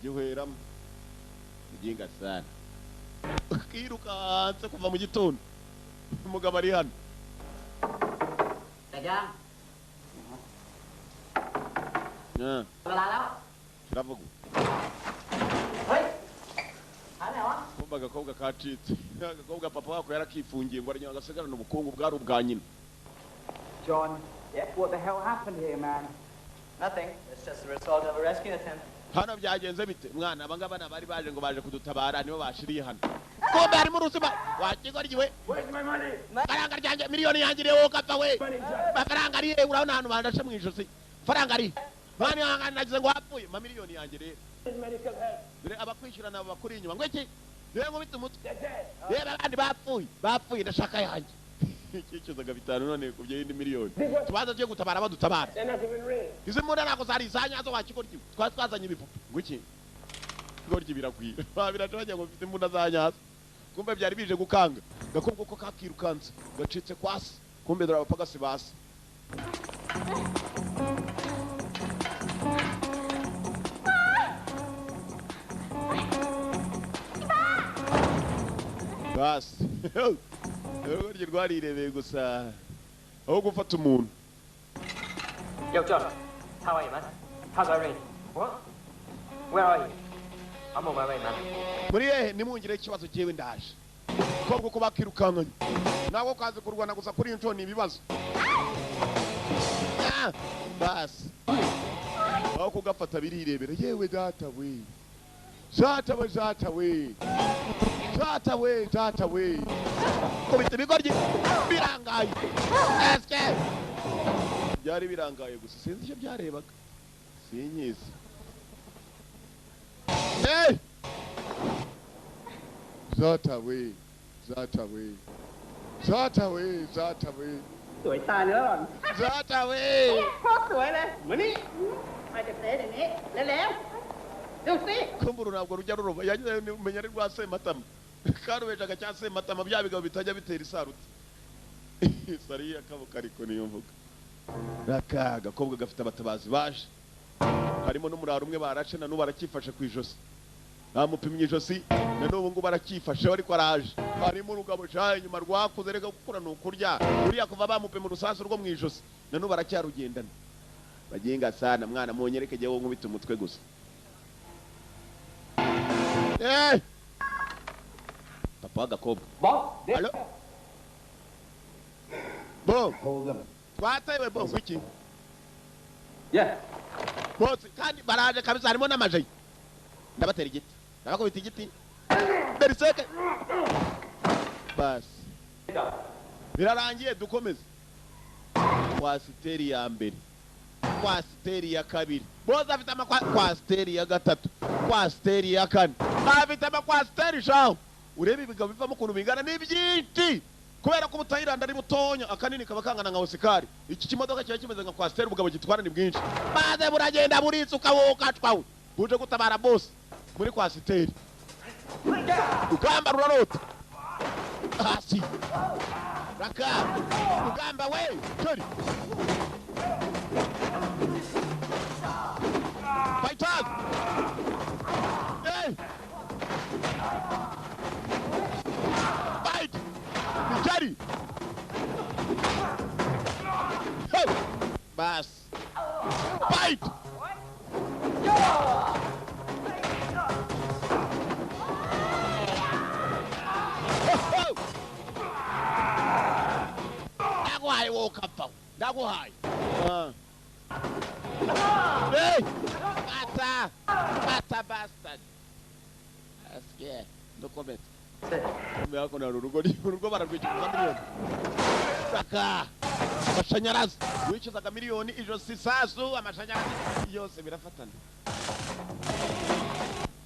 Gihweramo. Ujinga sana. Kirukanse kuva mu gitondo. Umugabo ari hano. Kiravuga. Kumva agakobwa kacitse. Agakobwa papa wako yarakifungiye ngo aranywa agasigarana ubukungu bwari ubwa nyina. John, yeah, what the hell happened here, man? Nothing. It's just the result of a rescue attempt. Hano byagenze bite? Mwana abangaba bari baje ngo baje kudutabara nibo bashiriye hano. Kumbe harimo uruzima. Wakigoryiwe. Where's my money? Faranga ryanjye miliyoni yanjye rero kapfa we. Mafaranga ari urabona hano bandashe mu ijosi. Faranga ari. Mwana yangana nagize ngo wapfuye ma miliyoni yanjye rero. Dore abakwishyura nabo bakuri inyuma ngo iki? Dore ngo bite umutwe. Reba abandi bapfuye. Bapfuye ndashaka yanjye. Ikicuzaga bitanu none kubye indi miliyoni. Tubaza tyo gutabara badutabara. Izi mbunda nako zari izanyazo wakigoryi. Twazanye ibipupe. Ngo iki? Igoryi biragwira. Babiraje bajya ngo mfite imbunda zanyazo. Kumbe byari bije gukanga. Gakobwa ko kakirukanse gacitse kwasi. Kumbe dore abapagasi basi. Basi. Urwo rwarirebeye gusa aho gufata umuntu. Yo, John. How are you, man? How's Irene? What? Where are you? I'm on my way, man. Muri hehe nimungire ikibazo cyewe ndaje. Kobwo ko bakirukankanye. Nako kazi kurwana gusa kuri inco ni ibibazo. Basi. Aho kugafata birirebera yewe data we. Data we data we. Data we data we. Kubita ibigoryi birangaye. Escape. Byari birangaye gusa sinzi icyo byarebaga. Sinyizi. Hey! Zata we, zata we. Zata we, zata we. สวยตายแล้ว Zata we. โคตรสวยเลยมานี่มาจะเตะอย่างนี้แล้วๆดูสิ Kumbura ntabwo rujya ruroba yagize umenya ari rwa Sematama. Karubejaga cya Sematama bya bigabo bitajya bitera isarutse. Sariya kabuka ariko niyo mvuga. Raka agakobwa gafite abatabazi baje. Harimo n'umuraro umwe barace na n'ubu barakifashe ku ijosi. Bamupimye ijosi na n'ubu ngo barakifashe ariko araje. Harimo urugabo shaye nyuma rwakuze reka gukura ni ukurya. Uriya kuva bamupima urusasu rwo mu ijosi na n'ubu baracyarugendana. Bagenga sana mwana munyereke jyewe nkubita umutwe gusa. Eh! Papa w'agakobwa. Allo? Bo. Twatewe bo iki? Yeah. Bose kandi baraje kabisa harimo n'amajeyi. Ndabatera igiti. Ndabakubita igiti. Beriseke. Basi. Birarangiye dukomeze. Kwasiteri ya mbere. Kwasiteri ya kabiri. Bose afite amakwasiteri ya gatatu. Kwasiteri ya kane. Afite amakwasiteri shaho. Urebe ibigabo bivamo ukuntu bingana ni byinshi. Kubera ko ubutayiranda ari butonya akanini kaba kangana nka Osikari. Iki kimodoka kiba kimeze nka kwasiteri ubugabo gitwara ni bwinshi. Maze buragenda buritsuka wokacwawe. Buje gutabara boss muri kwasiteri. Rugamba rurarota. Hasi. Raka. Rugamba we. Turi. Fighters. Hey. Fight! Mikari! Hey! Bas. Fight! Ndaguhaye wowe ukapfa. Ndaguhaye. Hey! Bata! Bata bastard. Asiye, ndokomeza. Yako na urugo urugo bararwicuza miliyoni. Saka. Amashanyarazi wicuzaga miliyoni ijosi sasu amashanyarazi yose birafatana.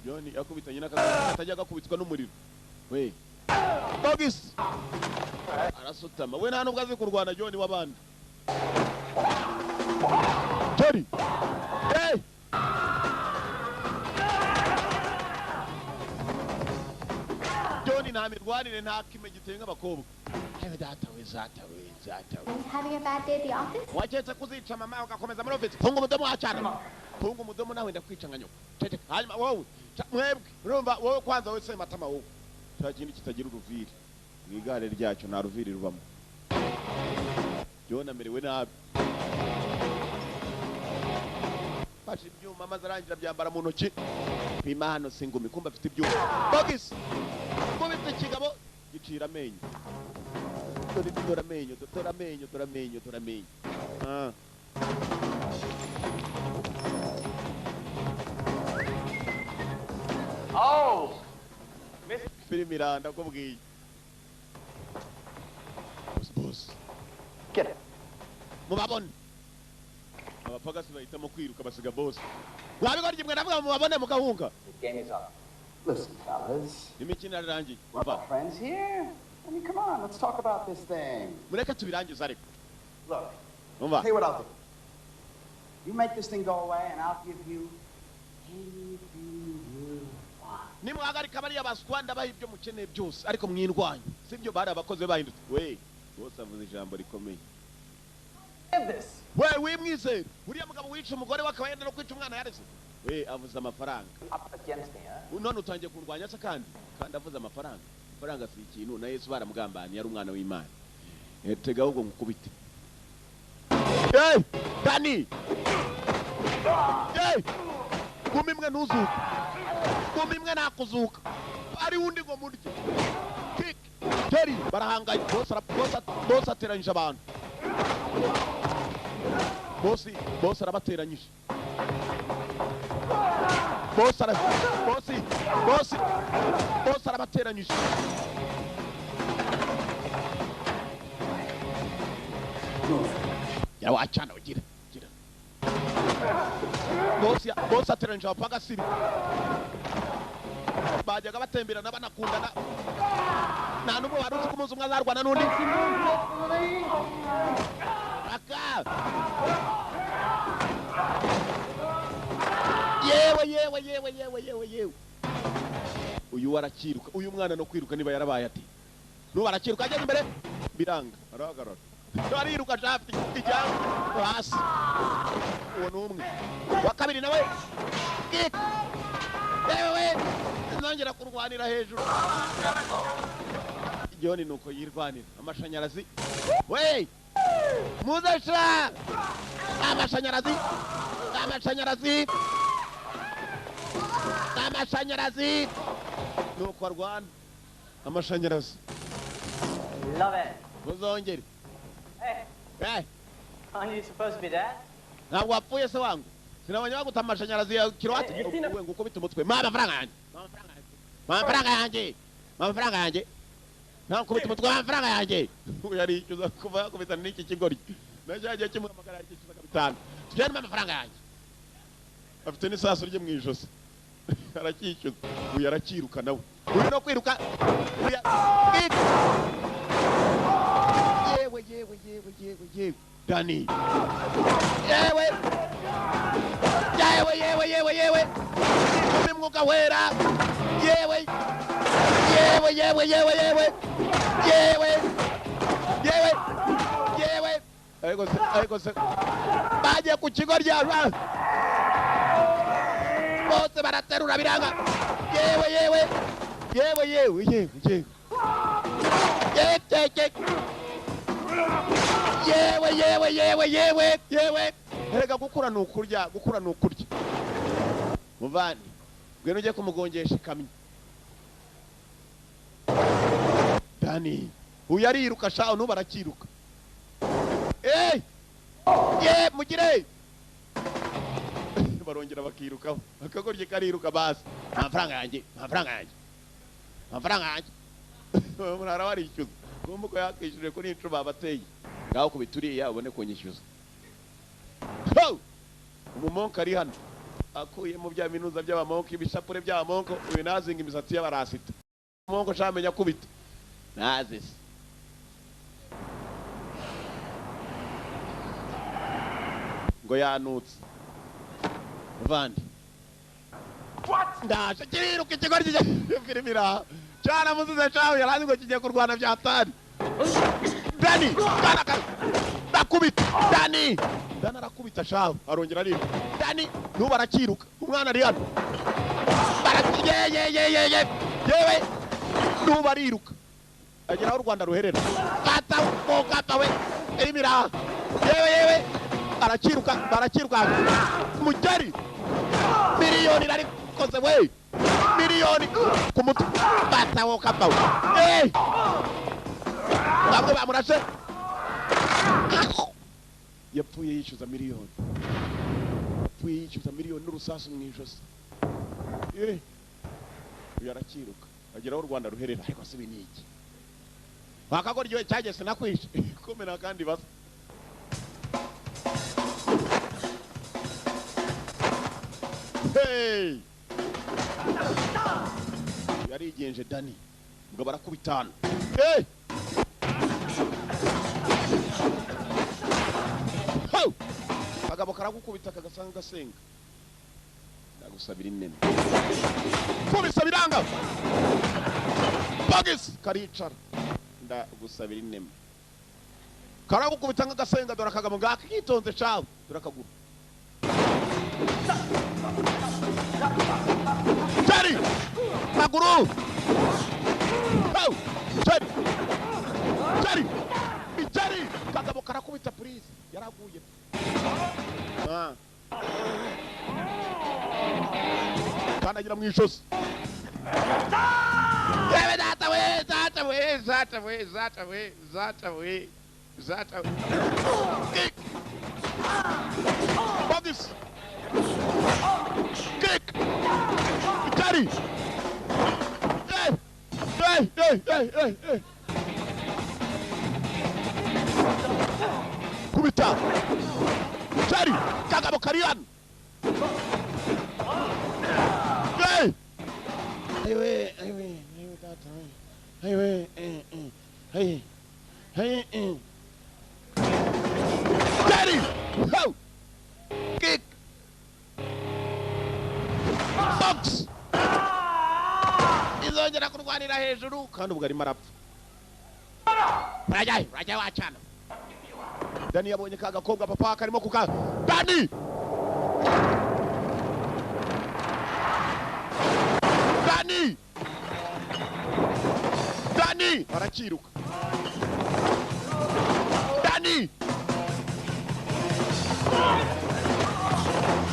Joni yakubitanye n'akazi atajya gakubitwa n'umuriro. We. Bogis. Arasutama. We nta nubwo azi kurwana Joni w'abandi. Joni. Hey! Joni nta mirwanire nta kime giteye nk'abakobwa. Hey, data we zata we zata we. Having a bad day at the office? Waketse kuzica mama ugakomeza muri office. Funga umudomo wacana. Funga umudomo nawe ndakwica nka nyoko. Ceceka. Hanyuma wowe mwebwe urumva wowe kwanza wowe se matama wowe. Cya kindi kitagira uruviri. Mu igare ryacyo nta ruviri rubamo. Joni amerewe nabi. Fashe ibyuma maze arangira byambara mu ntoki. Pima hano singumi kumba afite ibyuma. Bogis. Kubita ikigabo gicira amenyo. Dore amenyo, dore amenyo, dore amenyo, dore amenyo. Ah. Oh. Filimi iranda kubwiye. Boss boss. Get it. Mubabone. Abapagasi bahitamo kwiruka basiga boss. Wabigoryi mwe ndavuga mubabone mugahunga. The game is up. Listen, fellas. Imikino irarangiye. We're all friends here. I mean, come on, let's talk about this thing. Mureke tubirangize ariko. Look. Umva. Tell you what I'll do. You make this thing go away and I'll give you anything you want. Nimuhagarika bariya baswa ndabaha ibyo mukeneye byose ariko mwindwanye. Sibyo bari abakozi bahindutse. We, bose avuze ijambo rikomeye. We wimwizera. Uriya mugabo wica umugore we akaba yenda no kwica umwana yareze. We avuze amafaranga. None utangiye kurwanya se kandi kandi avuze amafaranga. Amafaranga si ikintu na Yesu baramugambaniye yari umwana w'Imana. Tega ahubwo ngukubite. Hey! Dani! Hey! Gumi imwe ntuzuka. Gumi imwe nakuzuka. Ari undi ngo murye. Kick. Terry barahanganye boss ateranyije abantu. Boss arabateranyije. Boss ara boss arabateranyije. Ya wachana ugira gira. Boss ateranyije abapagasiri. Bajyaga batemberana banakundana. Nta n'umwe wari uzi ko umunsi umwe azarwana n'undi. Aka. Yewe yewe yewe yewe yewe yewe. Uyu warakiruka, uyu mwana no kwiruka niba yarabaye ati. Nuba arakiruka ageze imbere biranga, arahagarara. Ariruka afite ijambo hasi. Uwo numwe. Wa kabiri nawe. Yewe nongera kurwanira hejuru. Joni nuko yirwanira amashanyarazi. We! Muzasha! Amashanyarazi! Amashanyarazi! Amashanyarazi! Nuko arwana amashanyarazi. Love it. Muzongere. Hey. Hey. Aren't you supposed to be dead? Ntabwo wapfuye se wangu. Sinabonye baguta amashanyarazi ya kilowati. We nguko bita umutwe. Ma amafaranga yanjye. Ma amafaranga yanjye. Ma amafaranga yanjye. Nta kubita umutwe amafaranga yanjye. Yaricuza kuva yakubita n'iki kigoryi. Najyagiye kimuhamagara yakicuzaga bitanu. Tujyane amafaranga yanjye. Afite n'isasu rye mu ijosi. Arakicuza. Uyu arakiruka nawe. Uyu no kwiruka. Yewe yewe yewe yewe yewe. Dani. Yewe. Yewe yewe yewe yewe. Umwuka wera. Yewe. Yewe yewe yewe yewe. Yewe. Yewe. Yewe. Ariko se ariko se. Baje ku kigo rya bose baraterura biranga. Yewe yewe. Yewe yewe yewe yewe yewe yewe yewe yewe yewe. Erega gukura ni ukurya, gukura ni ukurya. Muvandi, ngwino ujye kumugongesha ikamyo. Dani uyu ariruka sha, n'ubu arakiruka. Eh! Ye mugire! Barongera bakirukaho. Akagorye kariruka basi. Amafaranga yanjye, amafaranga yanjye. Amafaranga yanjye. Murara warishyuza. Kumva ko yakishyuriye kuri inshuro babateye. Ngaho kubituriya ubone kunyishyuza. Ho! Umumonko ari hano. Akuye mu bya minuza by'abamonko, ibishapure by'abamonko, uyu nazinga imisatsi y'abarasita. Umumonko shamenya kubita. Nazi se. Ngo yanutse. Muvandi. Ndaje kiriruka ikigoryi firimira. Cyana muzize cawe yarazi ngo kigiye kurwana bya tani. Dani, kana ndakubita. Dani, Dani arakubita shawe, arongera ariruka. Dani, nubu arakiruka. Umwana ari hano. Ye ye ye ye ye. Yewe, nubu ariruka. Agera aho u Rwanda ruherera. Kata kata we. Erimira. Yewe yewe. Arakiruka, barakiruka. Mugeri. Miliyoni narikoze we. Miliyoni ku mutwe. Bata wo kapa we. Eh! Bamwe bamurashe. Yapfuye yishyuza miliyoni. Yapfuye yishyuza miliyoni n'urusasu mu ijosi. Eh! Uyu arakiruka. Agera aho u Rwanda ruherera. Ariko se ibi ni iki? Wakagoryoye cyagese nakwishe. Komera kandi basa. Hey! Yarigenje Dani. Ubwo barakubitana. Hey! Ho! Kagabo karagukubita kagasanga gasenga. Ndagusabira inema. Kubisa biranga. Bagis karicara. Ndagusabira inema. Karagukubita nk'agasenga dore akagabo ngakitonze cawe. Dore akaguru. Jari! Maguru! Oh! Jari! Jari! Jari! Kagabo karakubita please. Yaraguye. Ah. Kandagira mu ijosi. Yewe data we, data we, data we, data we, data we, data we. Kick! Bogis! Kick! Jari! Hey! Hey! Hey! Hey! Hey! Hey! Kubita! Jari! Kagabo kari hano! Hey! Hey! Hey! Hey! Data! Hey! Hey! Hey! Hey! Hey! Jari! Ho! Kick! Box! Izongera kurwanira hejuru kandi ubwo arimo arapfa. Urajyayo, urajyayo wacana. Dani yabonye ka gakobwa papa karimo kuka. Dani! Dani! Dani! Arakiruka. Dani!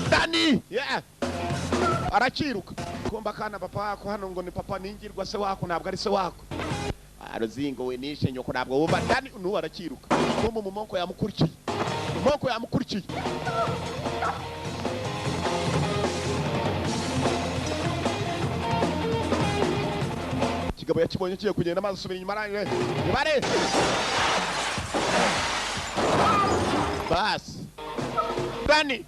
Dani! Yeah! Arakiruka. Kumba kana papa wako hano ngo ni papa ningirwa se wako ntabwo ari se wako. Aruzingo we nishe nyoko ntabwo wumva. Dani nubu arakiruka. Kumba umumonko yamukurikiye. Umumonko yamukurikiye. Kigabo yakibonye kigiye kugenda amazi asubira inyuma arangije. Ibare! Bas. Dani!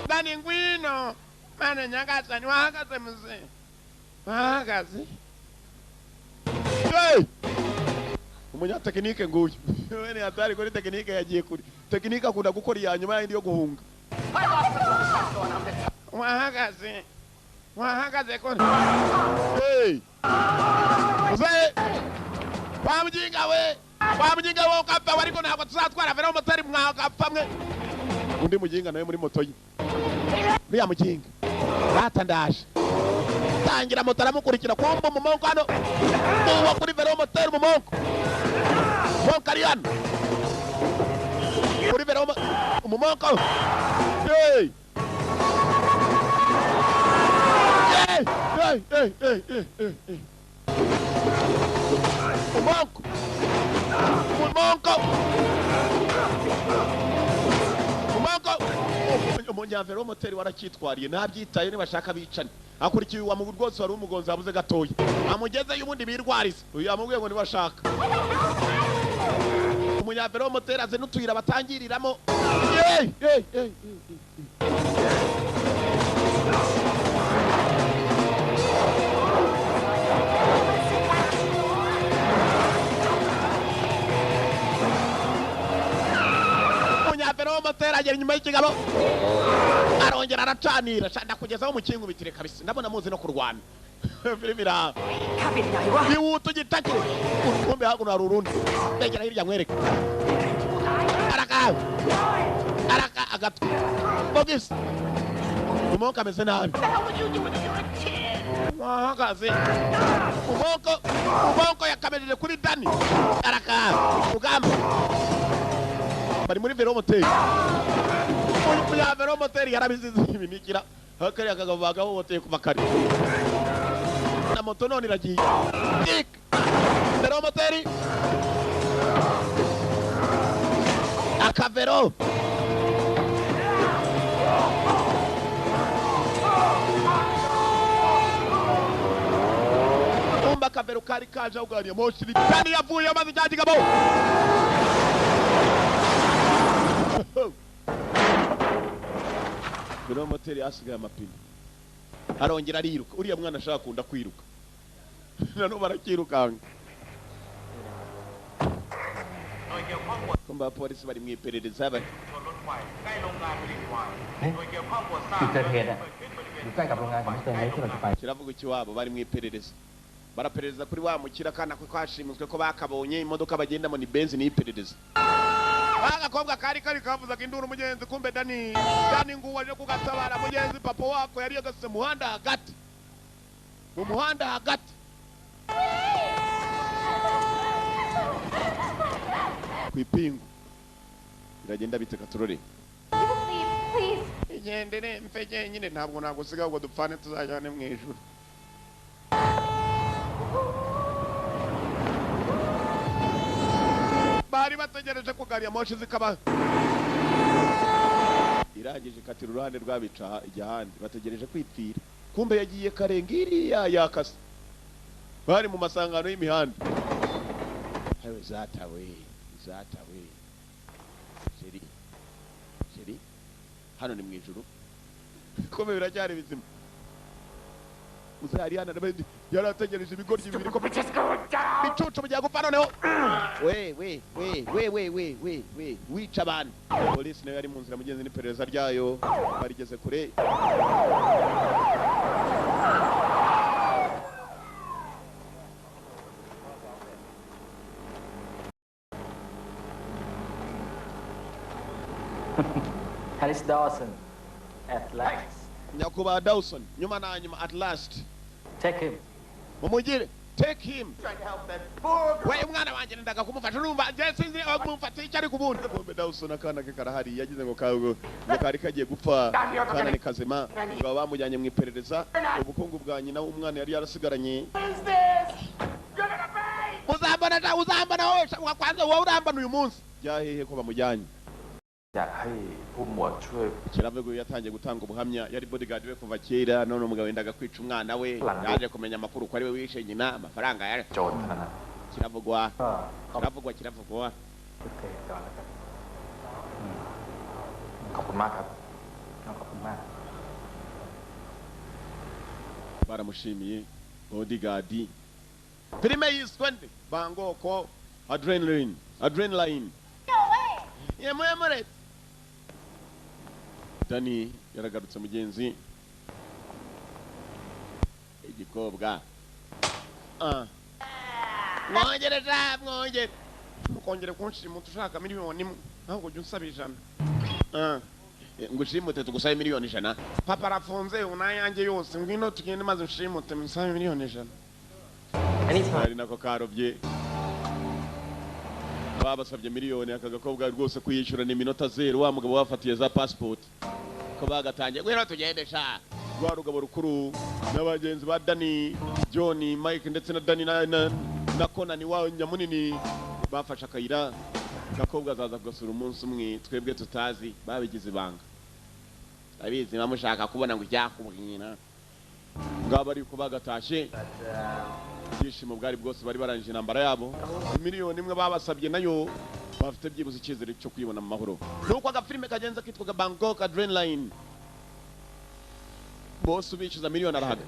Dani ngwino mana nyagasani wahagaze muze wahagaze. Hey! Umunyatekinike nguyu wene atari kuri tekinike yagiye kuri tekinike akunda gukora iya nyuma yindi yo guhunga. Wahagaze wahagaze ko. Hey! Muze wa mujinga we, wa mujinga we ukapfa ariko ntabwo tuzatwara vera motari mwakapfa mwe. Undi mujinga nawe muri moto ye. Uriya muginga batandaje tangira moto aramukurikira kumba umumonko hano uwo kuri velomoteri umumonko monko ari hano kuri velo umumonko. Hey hey hey hey hey hey hey umumonko umumonko umumonko umunyavero moteri waracyitwariye ntabyitaye nibashaka bicane akurikiye uwa mu rwose wari umugonzi abuze gatoya amugezeyo ubundi birwarize uyu yamubwiye ngo nibashaka umunyavero moteri aze n'utuyira batangiriramo. Hey hey hey umunyavero moteri agera inyuma y'ikigabo arongera aracanira ndakugezaho umukingo bitire kabisa ndabona muzi no kurwana filimi ira yihuta ugitakire urukumbi hakuno hari urundi ndegera hirya nkwereke araka araka agatwi bogisi umonko ameze nabi wahagaze umonko umonko yakamerere kuri Dani araka ugamba bari muri velomoteri ya velomoteri yarabizize ibinikira hakari akagabo bagahoteye kuva kare na moto none iragiye tik velomoteri akavero umba akavero kari kaje uganiye moshi Dani yavuye maze cyagigabo velomoteri asigaye amapine arongera ariruka uriya mwana ashaka kunda kwiruka nano barakirukanga kumba polisi bari mu iperereza bari kiravuga iki wabo bari mu iperereza baraperereza kuri wa mukira kana ko kwashimuswe ko bakabonye imodoka bagendamo ni Benz ni iperereza agakobwa kari kari kavuzaga induru mugenzi kumbe Dani Dani nguwa aje kugatabara mugenzi papa wako yari yagase muhanda hagati mu muhanda hagati kwipingu iragenda biteka turore igendere mfege nyine ntabwo nagusiga ngo dupfane tuzajyane mu ijuru bari bategereje ko gari ya moshi zikaba irangije ikatira uruhande rw'abica ijya bategereje kwipfira kumbe yagiye karenga iriya yakase bari mu masangano y'imihanda hewe zatawe zatawe sheri sheri hano ni mu ijuru kumbe biracyari bizima uzari hano yarategereje ibigoryi bibiri ko bicucu bijya gupfa noneho we we we we we we we we wica abantu polisi nayo yari mu nzira mugenzi n'iperereza ryayo barigeze kure Alice Dawson at last. Nyakubahwa Dawson nyuma na nyuma at last. Take him. Mumugire take him. We umwana wanje ndaga kumufasha urumva je sinzi akumufata icyo ari kubundi. Kumbe Dawson akana ke karahari yagize ngo kago kari kagiye gupfa kana ni kazima ngo bamujyanye mu iperereza ubukungu bwa nyina umwana yari yarasigaranye. Uzambana uzambana wowe kwanza wowe urambana uyu munsi. Byahehe ko bamujyanye. Kiravuga yatangiye gutanga ubuhamya yari bodyguard we kuva kera none umugabo yendaga kwica umwana we yaje kumenya amakuru ko ari we wishe nyina amafaranga yari kiravugwa kiravugwa kiravugwa baramushimiye bodyguard filime yiswe nde Bangkok Adrenaline Adrenaline yemwe Dani yaragarutse mugenzi igikobwa mwongere ja mwongere mukongere kunshima ushaka miliyoni imwe ntabwo ujya unsaba 100 Ngo ushimute tugusabe 100,000,000. Papa arafunze unayanjye yose, ngwino tugende maze ushimute musabe 100,000,000. Ari nako karobye. Babasabye miliyoni aka gakobwa rwose kuyishyura ni minota 0 wa mugabo wafatiye za passport. Ko bagatangiye ngwino tugende sha. Rwa rugabo rukuru n'abagenzi ba Danny, John, Mike ndetse na Danny na Conan wa nyamunini bafashe akayira. Gakobwa azaza kugasura umunsi umwe twebwe tutazi, babigize ibanga. Abizi bamushaka kubona ngo icyakubwira. Ngaba ari ko bagatashe. Ibyishimo bwari bwose bari barangije intambara yabo. 1,000,000 babasabye nayo bafite byibuze icyizere cyo kuyibona mu mahoro. Nuko agafilme kagenza kitwaga Bangkok Adrenaline. Bose ubishyuza 1,000,000 arahaga.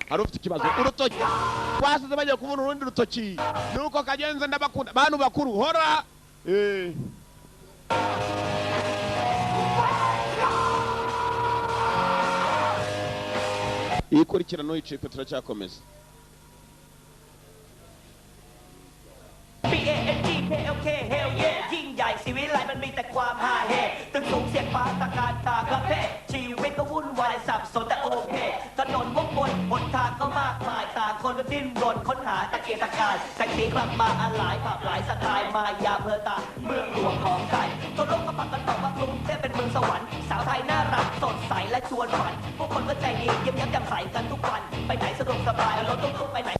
Hari ufite ikibazo urutoki twasize bagiye kubona urundi rutoki. Nuko kagenza ndabakunda bantu bakuru hora. Ikurikirano iciko turacyakomeza. B-A-N-G-K-O-K hell yeah ยิ่งใหญ่ชีวิตไลมันมีแต่ความฮาเฮตึกสูงเสียดฟ้าตะการตากระเพาะชีวิตก็วุ่นวายสับสนแต่โอเคถนนวกวนหนทางก็มากมายต่างคนก็ดิ้นรนค้นหาตะเกียกตะกายแต่สีกลับมาหลายผับหลายสไตล์มายาเพอตาเมืองหลวงของไทยตัวโลกก็ปักกันต่อว่ากรุงเทพเป็นเมืองสวรรค์สาวไทยน่ารักสดใสและชวนฝันพวกคนก็ใจดียิ้มแย้มแจ่มใสกันทุกวันไปไหนสะดวกสบายรถตุ๊กไปไหน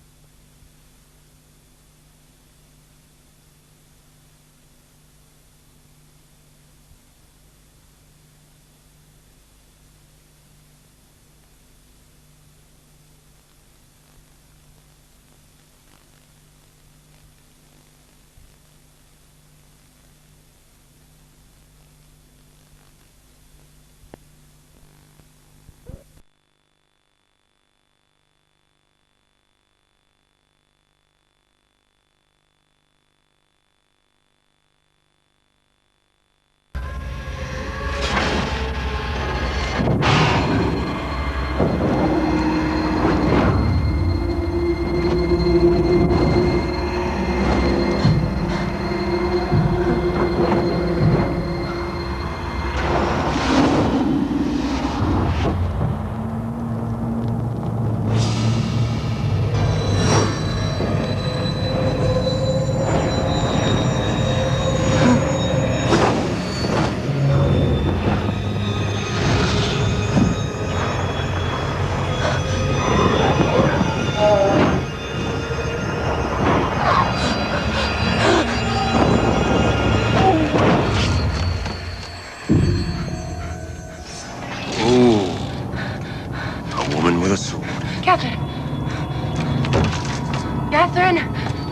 Catherine!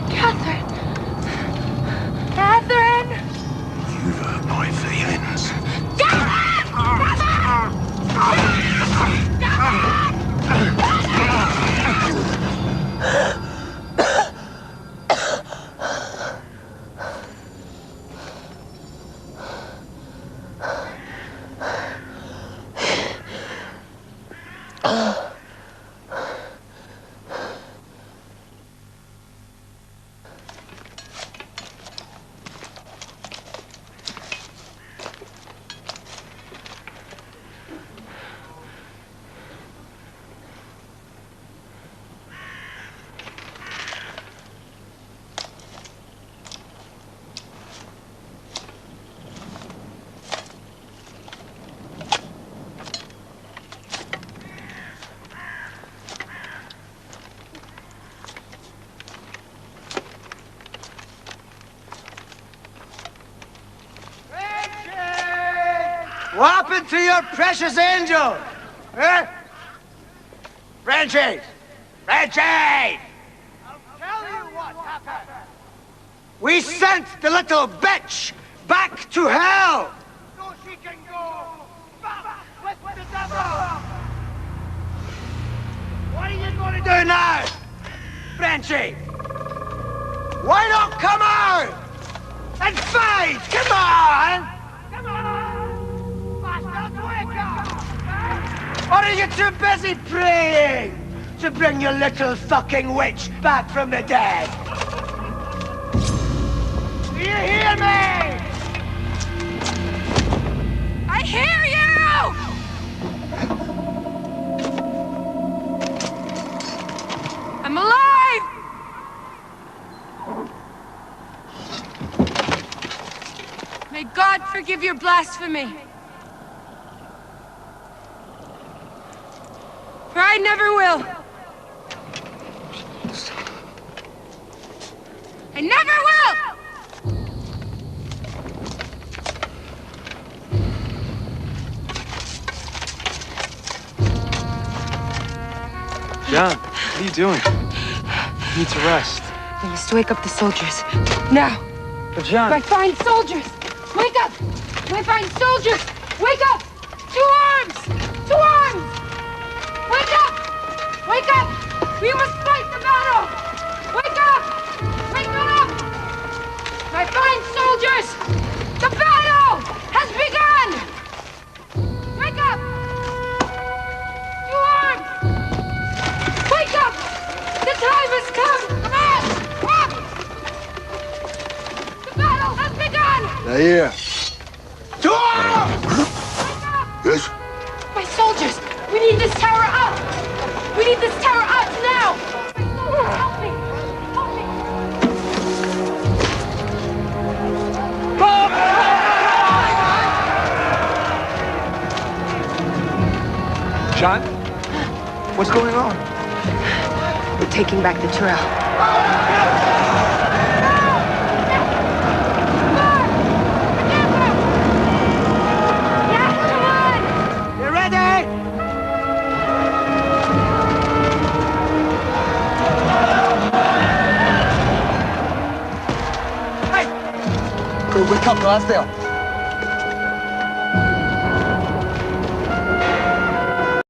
Catherine! Catherine! You've hurt my feelings. Catherine! Catherine! Catherine! What happened to your precious angel? Eh? Frenchie! Frenchie! I'll tell you what happened. We sent the little bitch back to hell! So she can go back with the devil! What are you going to do now, Frenchie? Why not come out and fight? Come on! Or are you too busy praying to bring your little fucking witch back from the dead? Do you hear me? I hear you! I'm alive! May God forgive your blasphemy. For I never will. I never will! John, what are you doing? You need to rest. We must wake up the soldiers. Now! But John... My fine soldiers! Wake up! My fine soldiers! Wake up! To arms! To arms! Wake up! Wake up! We must fight the battle! Wake up! Wake up! My fine soldiers! The battle has begun! Wake up! To arms! Wake up! The time has come! Come on! Up! The battle has begun! Here. To arms! Yes? My soldiers! We need this tower up! We need this tower up now! My soldiers, help me! Help me! John? What's going on? We're taking back the trail. You ready? Hey! Go wake up, guys, there.